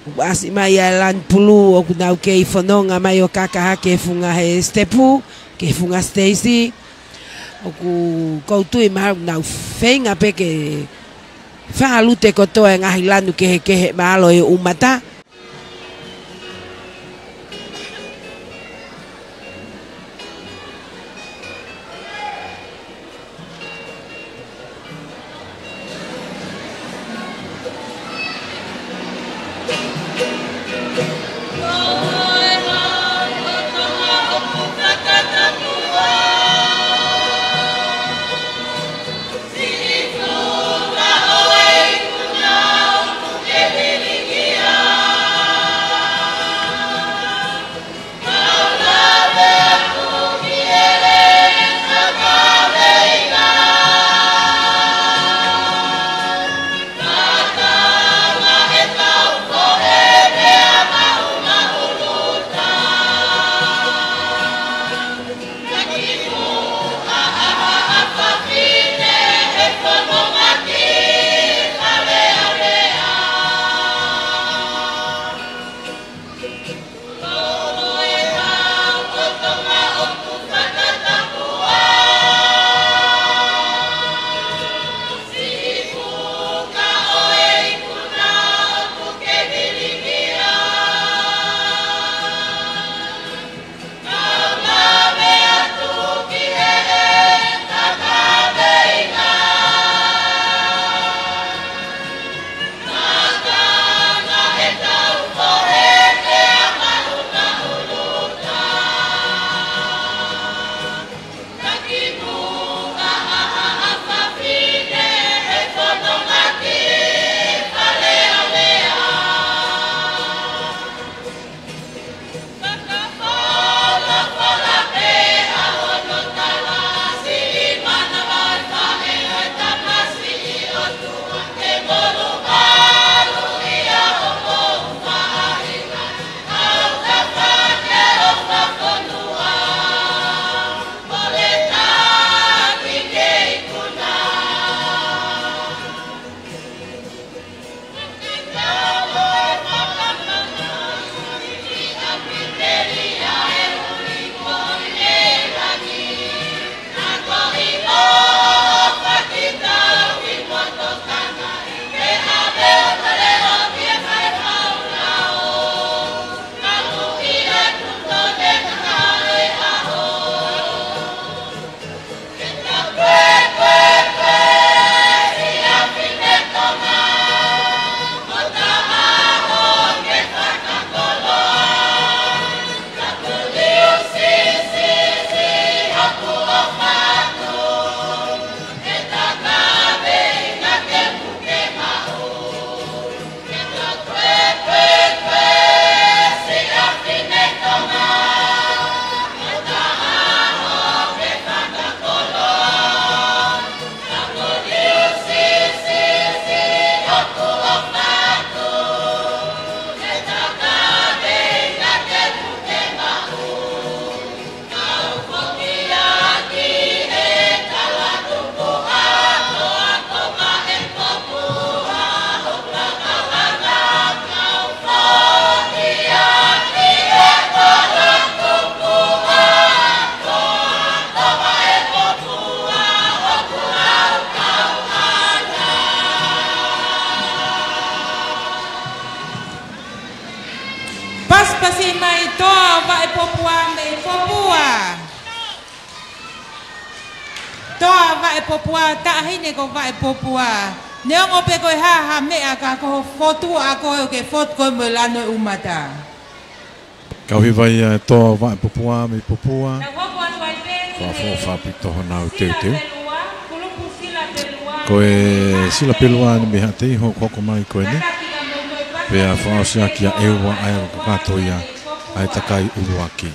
ʻoku ʻasi mai ʻa e lanu pulū, ʻoku nau kei fononga mai ʻo kaka hake he funga he sitepu, ki he funga siteisi. ʻOku ou tui mahalo ʻoku nau feinga pē ke fālute kotoa e ngaahi lanu kehekehe mahalo ʻe ʻumata. Vaʻe Popua, taʻahine ko Vaʻe Popua. Neongo pē ko e hā ha meʻa ka ko ho fotu ʻa koe ʻoku ke fotu koe mo e lanu ʻo e ʻumata. Kau hiva ia ʻa e toa Vaʻe Popua mei Popua. Tau hoko atu ai pē ki he Fakaʻofoʻofa ʻaupito honau teuteu. Sila Pelua, kulupu Sila Pelua. Ko e Sila Pelua eni mei Haʻateiho ʻoku hoko mai ko eni. Pea fakaʻosi ʻaki ʻa ʻEua ʻa ia ʻoku kakato ia ʻa e takai ʻuluaki.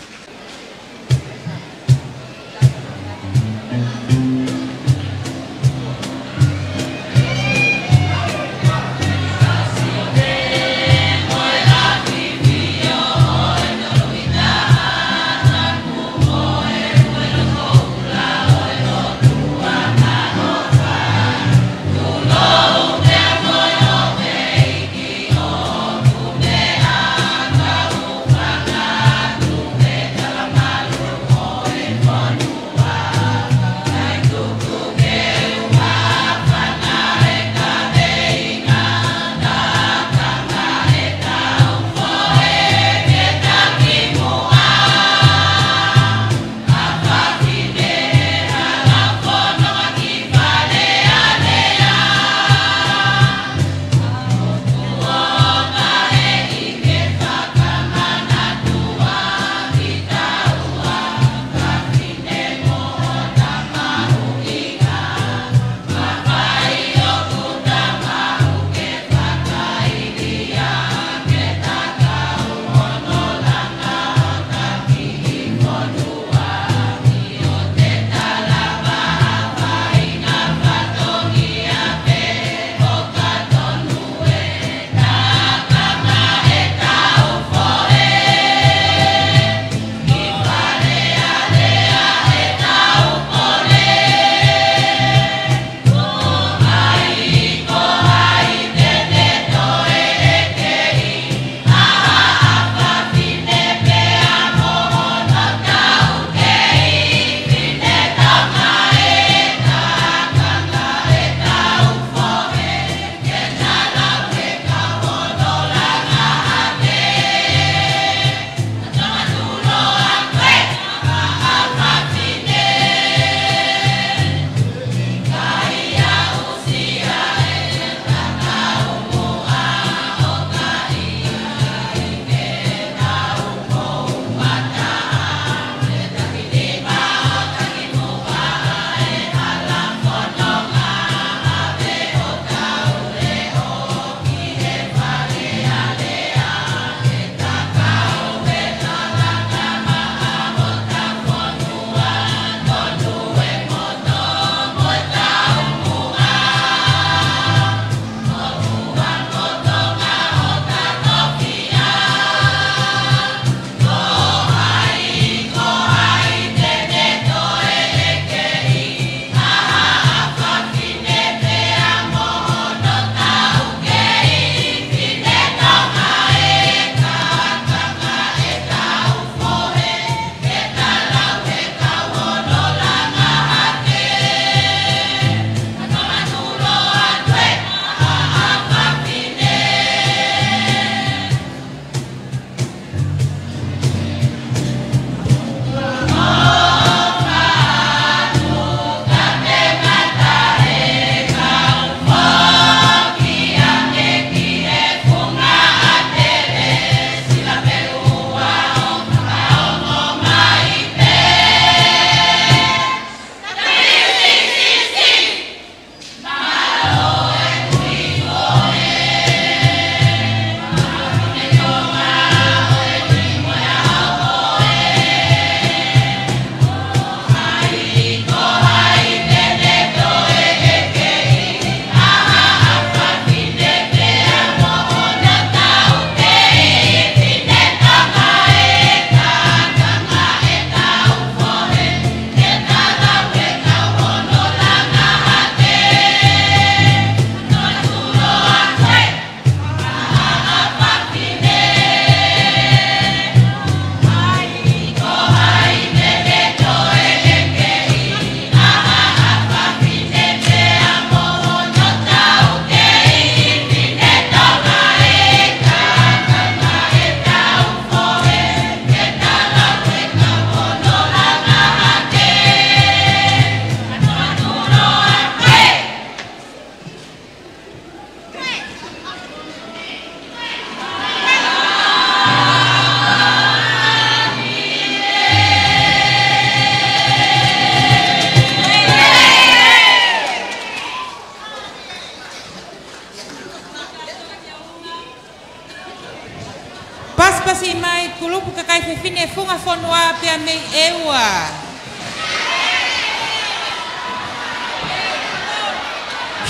Funga fonua pea mei ʻEua.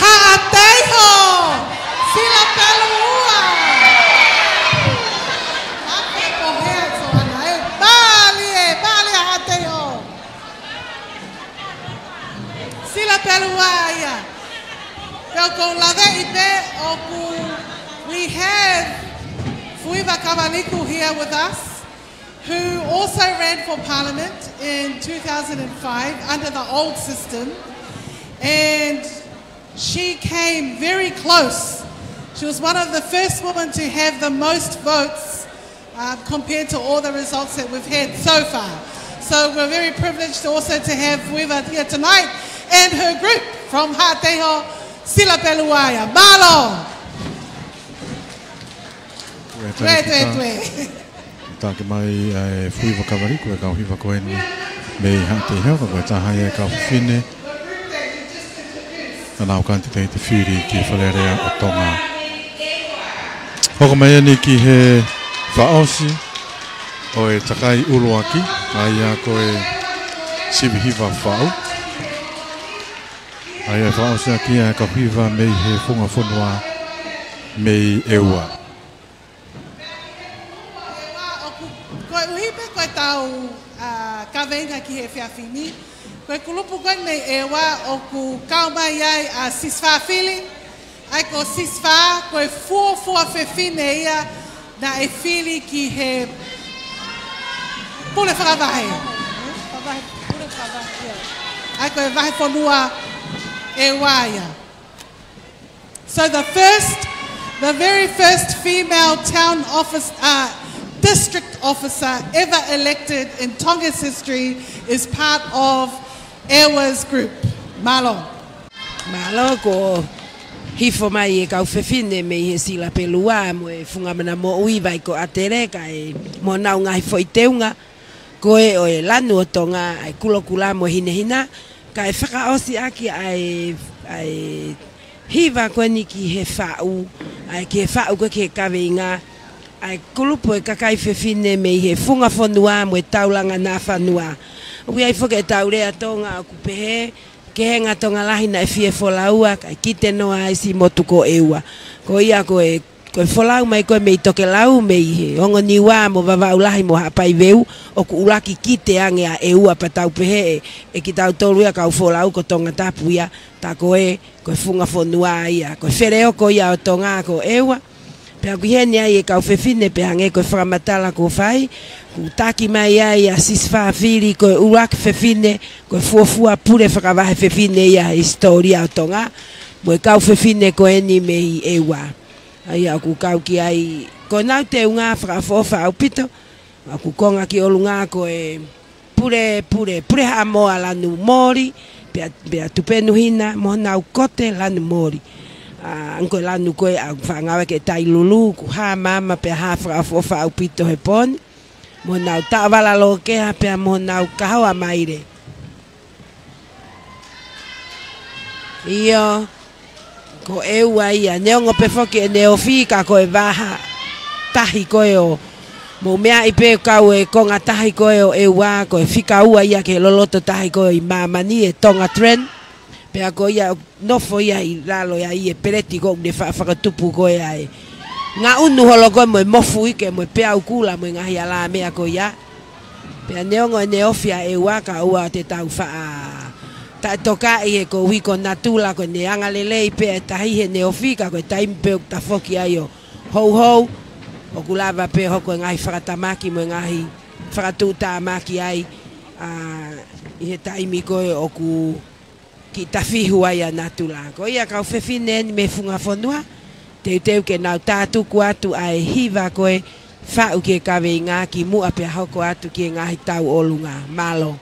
Haʻateiho Silapelu Ua. Ape ko hea so ana e. Mālie, mālie Haʻateiho. Silapelu Ua ia. Pea ʻoku ou laveʻi pē ʻoku, we have Fuiva Kavaliku here with us, who also ran for Parliament in two thousand and five under the old system, and she came very close. She was one of the first women to have the most votes, uh, compared to all the results that we've had so far. So we're very privileged also to have Fuiva here tonight and her group from Haʻateiho, Silapelu Ua ia. Mālō. Tue, tue, tue. Tāke mai ʻa e Fuiva Kavaliku, e kau hiva ko eni mei Haʻateiho, ka ko e taha ia e kau fefine naʻa nau kandideiti fili ki he Fale Alea ʻo Tonga. Hoko mai eni ki he fakaʻosi ʻo e takai ʻuluaki, ʻa ia ko e sivi hiva faʻu. ʻA ia fakaʻosi ʻaki ʻa e kau hiva mei he funga fonua mei ʻEua. Koeʻuhi pē ko ʻetau, ā, kaveinga ki he efiafi ni, ko e kulupu ko eni mei ʻEua ʻoku kau mai ai ʻa Sisifā Fili, ʻa ia ko Sisifā, ko e fuofua fefine ia naʻe fili ki he pule fakavahe. Fakavahe, pule fakavahe, ʻio. ʻA ia ko e vahefonua ʻEua ia. So the first, the very first female town office, uh, district officer ever elected in Tonga's history is part of ʻEua's group. Mālō. Mālō, kuo hifo mai e kau fefine mei he Silapelu Ua mo e Funga Mana Moʻui, Vai ko ʻAtele, kae mo honau ngaahi foʻi teunga, ko e ʻo e Lanu ʻo Tonga, ʻa e Kulokula mo e Hinehina, kae fakaʻosi ʻaki ʻa e, ʻa e hiva ko eni ki he faʻu, ʻa e ki he faʻu ko ē ki he kaveinga, ʻa e kulupu e kakai fefine mei he funga fonua mo e taulanga nāfanua. ʻOku ʻi ai foki ʻetau lea Tonga ʻoku pehē, kehe ʻa Tonga lahi naʻe fie folaua, kae kite noa ai siʻi motu ko ʻEua. Ko ia ko e, ko e folau mai ko ē mei Tokelau, mei he Ongo Niua mo Vavaʻu Lahi mo Haʻapai Veu, ʻoku ʻuluaki kite ange ʻa ʻEua pea tau pehē ʻe, ʻe kitautolu ia kau folau ko Tongatapu ia, tā ko ē, ko e funga fonua ia, ko e feleoko ia ʻo Tonga ko ʻEua. Pea ʻoku ʻi heni ai e kau fefine pea hangē ko e fakamatala kuo fai, kuo taki mai ai ʻa Sisifā Fili ko e ʻuluaki fefine, ko e fuofua pule fakavahe fefine ia he hisitōlia ʻo Tonga, mo e kau fefine ko eni mei ʻEua. ʻA ia ʻoku kau ki ai, ko honau teunga fakaʻofoʻofa ʻaupito, ʻoku konga ki ʻolunga ko e Pule, Pule, Pule Haʻamoa Lanu Moli, pea, pea Tupenu Hina, mo honau kote Lanu Moli. ʻA, ʻa ia ko e lanu ko ē ʻa e fānau ʻa e Tailulu, ʻoku hā maama pea hā fakaʻofoʻofa ʻaupito he pō ni. Mo honau taʻovala lokeha pea mo honau kahoa maile. ʻIo, ko ʻEua ia, neongo pē foki ʻene ofi ka ko e vaha tahi ko ē ʻo, mou meaʻi pē kau e konga tahi ko ē ʻo ʻEua, ko e fika ua ia ki he loloto tahi ko ē ʻi māmani, e Tonga Trent. Pea ko ia nofo ia ʻi lalo ia ʻi he peleti ko ē ʻoku ne fa-, fakatupu ko ē ʻa e ngaʻunu holo ko ē mo e mofuike mo e peau kula mo e ngaahi alāmeʻa ko ia. Pea neongo ʻene ofi ʻa ʻEua ka ʻoua te tau faʻa taʻetokaʻi he koeʻuhi ko natula ko ʻene angalelei pē ʻa e tahi heʻene ofi ka ko e taimi pē ʻoku tafoki ai ʻo houhou, ʻoku lava pē hoko e ngaahi fakatamaki mo e ngaahi fakatuʻutāmaki ai, ʻa, ʻi he taimi ko ē ʻoku kiʻi tafihu ai ʻa natula. Ko ia kau fefine eni mei he funga fonua, teuteu ke nau tātuku atu ʻa e hiva ko ē faʻu ki he kaveinga kimuʻa pea hoko atu ki he ngaahi tau ʻolunga. Mālō.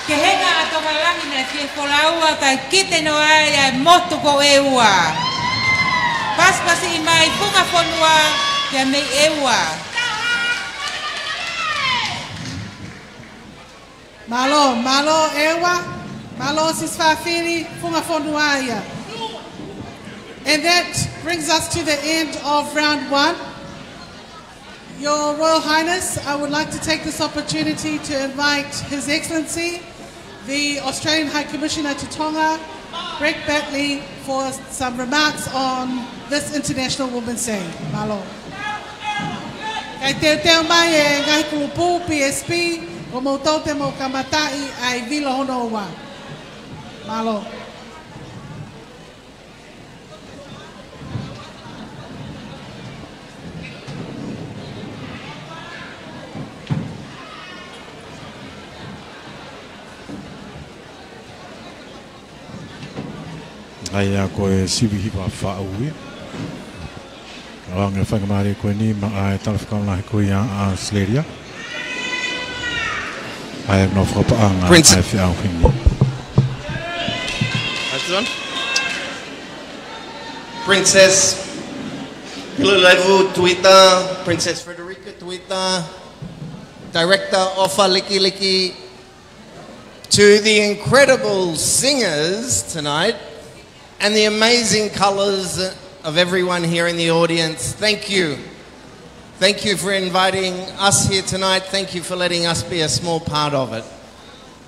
Kehenga ʻa Tonga Langi naʻe fie folaua kae kite noa ai ʻa e motu ko ʻEua. Pasipasiʻi mai Funga Fonua kia mei ʻEua. Mālō, mālō ʻEua, mālō Siasi Fafili, Funga Fonua ia. And that brings us to the end of round one. Your Royal Highness, I would like to take this opportunity to invite His Excellency, the Australian High Commissioner to Tonga, Brett Batley, for some remarks on this International Women's Day. Mālō. Kae teuteu mai e ngaahi kulupu P S P, ko moutolu te mou kamataʻi ʻa e vilo hono ua. Mālō. ʻA ia ko e sivi hiva faʻu ia. ʻOange faingamālie ko eni maʻa e talafekau lahi ko ia ʻa ʻAositelēlia. ʻA ia ko hono fakapaʻanga Prince ʻa e feʻauhi ni. That's the one. Princess Pilulevu Tuita, Princess Frederica Tuita, Director ʻOfa Likiliki, to the incredible singers tonight and the amazing colours of everyone here in the audience. Thank you. Thank you for inviting us here tonight. Thank you for letting us be a small part of it.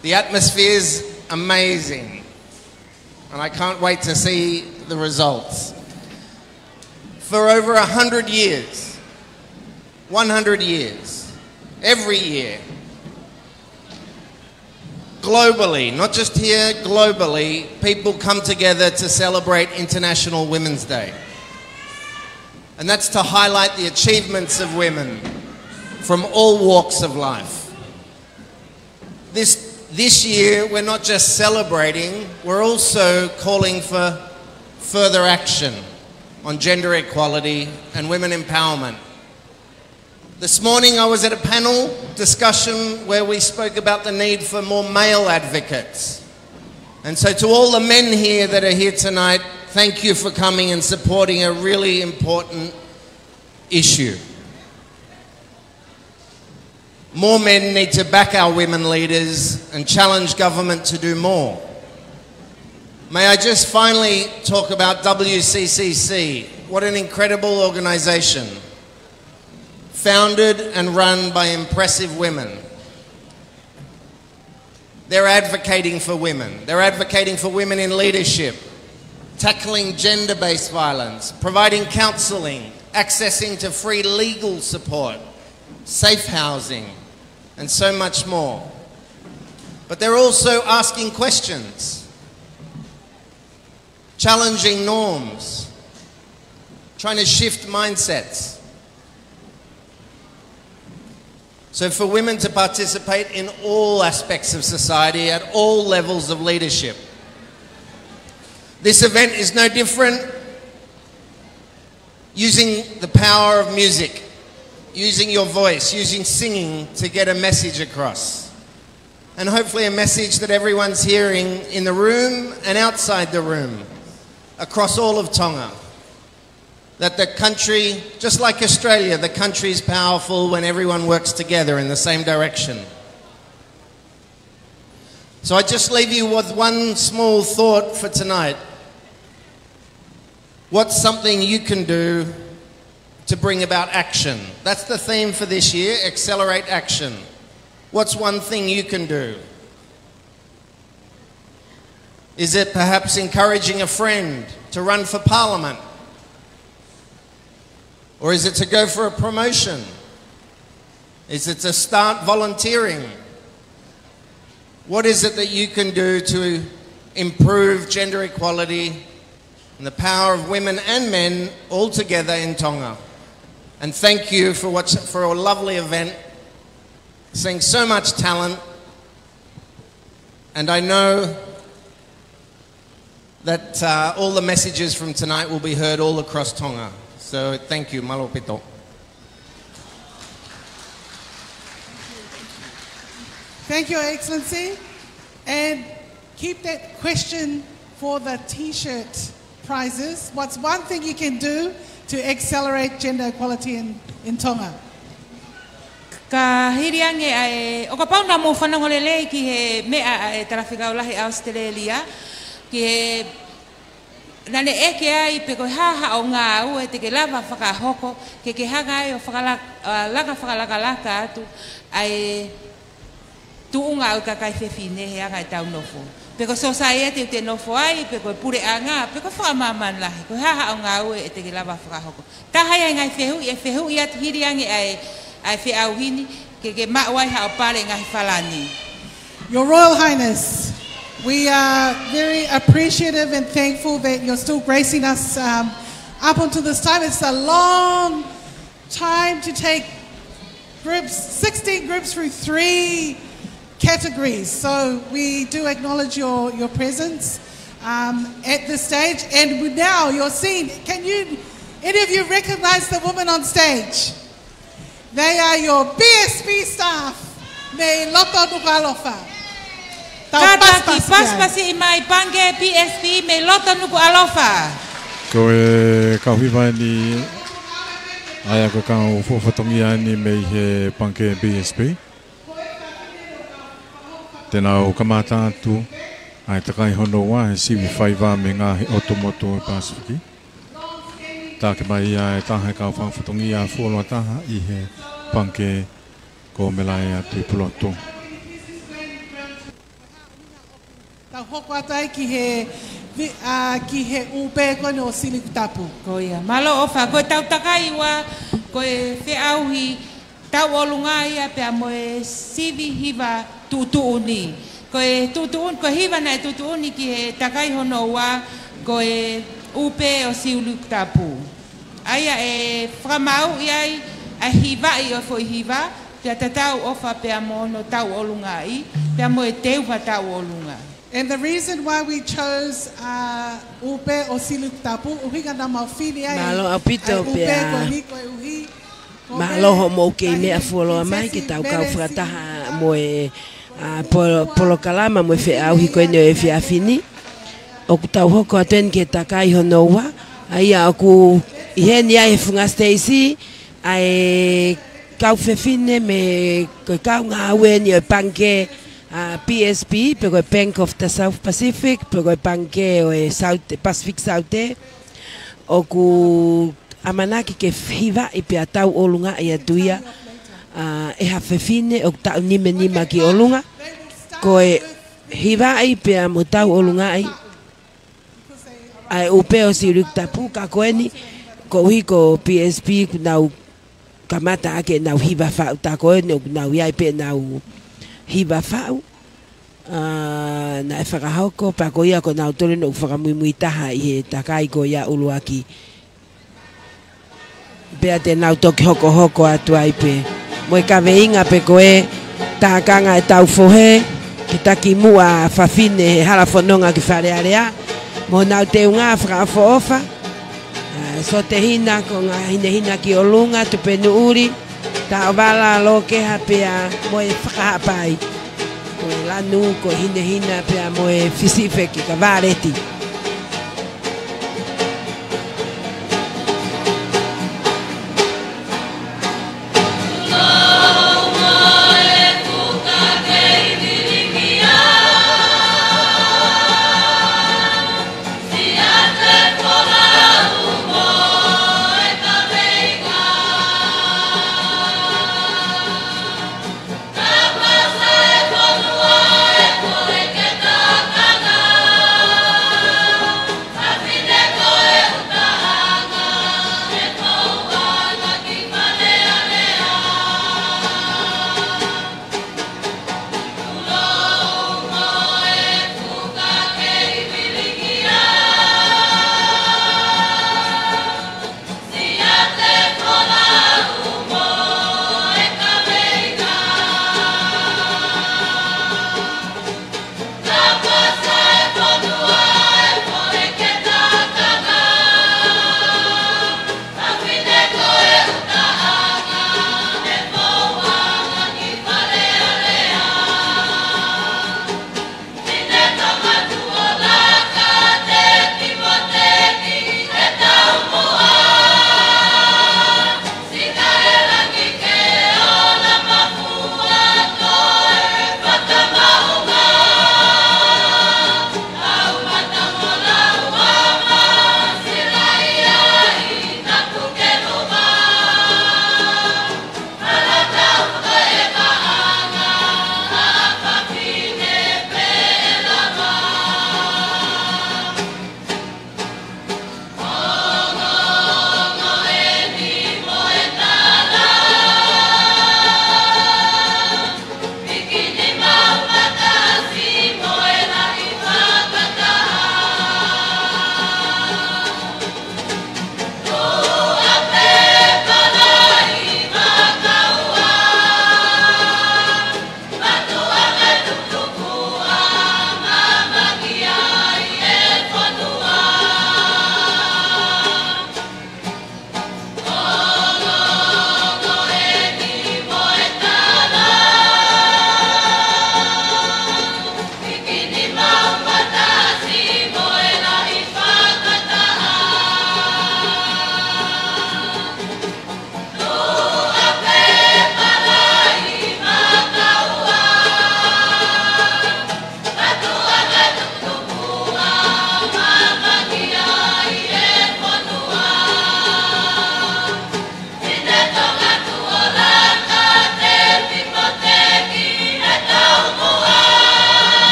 The atmosphere's amazing, and I can't wait to see the results. For over a hundred years, one hundred years, every year, globally, not just here, globally, people come together to celebrate International Women's Day. And that's to highlight the achievements of women. from all walks of life. This, this year, we're not just celebrating, we're also calling for further action on gender equality and women empowerment. This morning, I was at a panel discussion where we spoke about the need for more male advocates. And so, to all the men here that are here tonight, thank you for coming and supporting a really important issue. More men need to back our women leaders and challenge government to do more. May I just finally talk about W C C C? What an incredible organization, founded and run by impressive women. They're advocating for women. They're advocating for women in leadership, tackling gender-based violence, providing counselling, accessing to free legal support, safe housing, and so much more. But they're also asking questions, challenging norms, trying to shift mindsets. So for women to participate in all aspects of society at all levels of leadership. This event is no different. Using the power of music, using your voice, using singing to get a message across. And hopefully a message that everyone's hearing in the room and outside the room, across all of Tonga. That the country, just like Australia, the country is powerful when everyone works together in the same direction. So I just leave you with one small thought for tonight. What's something you can do to bring about action? That's the theme for this year, accelerate action. What's one thing you can do? Is it perhaps encouraging a friend to run for parliament? Or is it to go for a promotion? Is it to start volunteering? What is it that you can do to improve gender equality and the power of women and men all together in Tonga? And thank you for what's, for a lovely event, seeing so much talent. And I know that, uh, all the messages from tonight will be heard all across Tonga. So thank you, mālō ʻaupito. Thank you, Your Excellency. And keep that question for the T-shirt prizes. What's one thing you can do to accelerate gender equality in, in Tonga? Ka hili ange ʻa e, ʻo kapau naʻa mou fanongo lelei ki he meʻa ʻa e Talafekau Lahi ʻAositelēlia, ki he naʻa ne ʻeke ai pe ko e hā haʻo ngāue te ke lava fakahoko, ke ke hanga ai ʻo fakala-, ʻa, langa fakalakalaka atu ʻa e tuʻunga ʻo e kakai fefine he anga ʻetau nofo. Pe ko e sōsaieti ʻoku te nofo ai, pe ko e puleʻanga, pe ko e fakamāmani lahi, ko e hā haʻo ngāue ʻe te ke lava fakahoko. Taha ia e ngaahi fehuʻi, ʻe fehuʻi atu hili ange ʻa e, ʻa e feʻauhi ni, ke ke maʻu ai haʻo pale ngaahi falani. Your Royal Highness, we are very appreciative and thankful that you're still gracing us, um, up until this time. It's a long time to take groups, sixteen groups through three categories. So we do acknowledge your, your presence, um, at this stage. And we, now you're seen. Can you, any of you recognize the women on stage? They are your B S P staff. Mei loto Nukuʻalofa. Tau Kātaki, pasipasi ki ai. Pasipasi mai Pangikē B S P mei loto Nukuʻalofa. Ko e kau hiva eni, ʻa ia ko e kau fuʻu fatongia eni mei he Pangikē B S P. Te nau kamata atu ʻa e takai hono ua he sivi faiva mei he ngaahi ʻotu motu ʻo e Pasifiki. Taki mai ia ʻe he taha e kau fanga fatongia fuoloa taha ʻi he Pangikē, ko Melaia Tuʻipulotu. Tau hoko atu ai ki he vi-, ʻa, ki he ʻūpē ko eni ʻo Siuʻilikutapu. Ko ia. Mālō ʻofa, ko ʻetau takai ua, ko e feʻauhi tauʻolunga ia pea mo e sivi hiva tuʻutuʻuni. Ko e tuʻutuʻuni, ko e hiva naʻe tuʻutuʻuni ki he takai hono ua, ko e ʻūpē ʻo Siuʻilikutapu. ʻA ia ʻe fakamāuʻi ai ʻa e hivaʻi ʻo e foʻi hiva, pea tatau ʻofa pea mo hono tauʻolungaʻi, pea mo e teuva tauʻolunga. And the reason why we chose, uh, ʻUpe ʻo Silikitapu, ʻuhinga naʻa mau fili ai Mālō ʻaupito ʻa e ʻupe pea ko eni koeʻuhi ko Mālō hoʻomou kei meʻa fuoloa mai ke tau kau fakataha mo e, ʻa, po-, polokalama mo e feʻauhi ko eni ʻo e efiafi ni. ʻOku tau hoko atu eni ki he takai hono ua, ʻa ia ʻoku ʻi heni ai he funga siteisi, ʻa e kau fefine mo e kau ngāue eni ʻo e pangikē, ʻa, P S P, pe ko e Bank of the South Pacific, pe ko e pangikē ʻo e South, Pacific Saute. ʻOku ʻamanaki ke hivaʻi pea tauʻolungaʻi atu ia, ʻa, ʻe ha fefine ʻoku taʻu nima nima ki ʻolunga. Ko e hivaʻi pea mo tauʻolungaʻi ʻa e ʻupe ʻo Silikitapu, ka ko eni, koeʻuhi ko P S P kuo nau kamata ʻaki ʻenau hiva faʻu, tā ko eni ʻoku nau ʻi ai pē ʻenau hiva faʻu. ʻA, naʻe fakahoko, pea ko ia ko nautolu eni ʻoku fakamuimui taha ʻi he takai ko ia ʻuluaki. Pea te nau toki hokohoko atu ai pē. Mo e kaveinga pē ko e tākanga ʻetau fohe, ki takimuʻa fafine he hala fononga ki Fale Alea. Mo nau teunga fakaʻofoʻofa. ʻA, Sotehina, ko Ngahinehina ki ʻolunga, Tupenuʻuli, Taʻovala, Lokeha pea mo e Fakahaʻapai. Ko e lanu, ko e hinehina pea mo e fisifeki ka vāleti.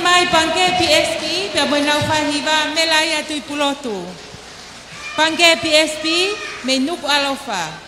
Mai Pangikē P S P, pea mo ʻenau faihiva, Melaia Tuʻipulotu. Pangikē P S P, mei Nukuʻalofa.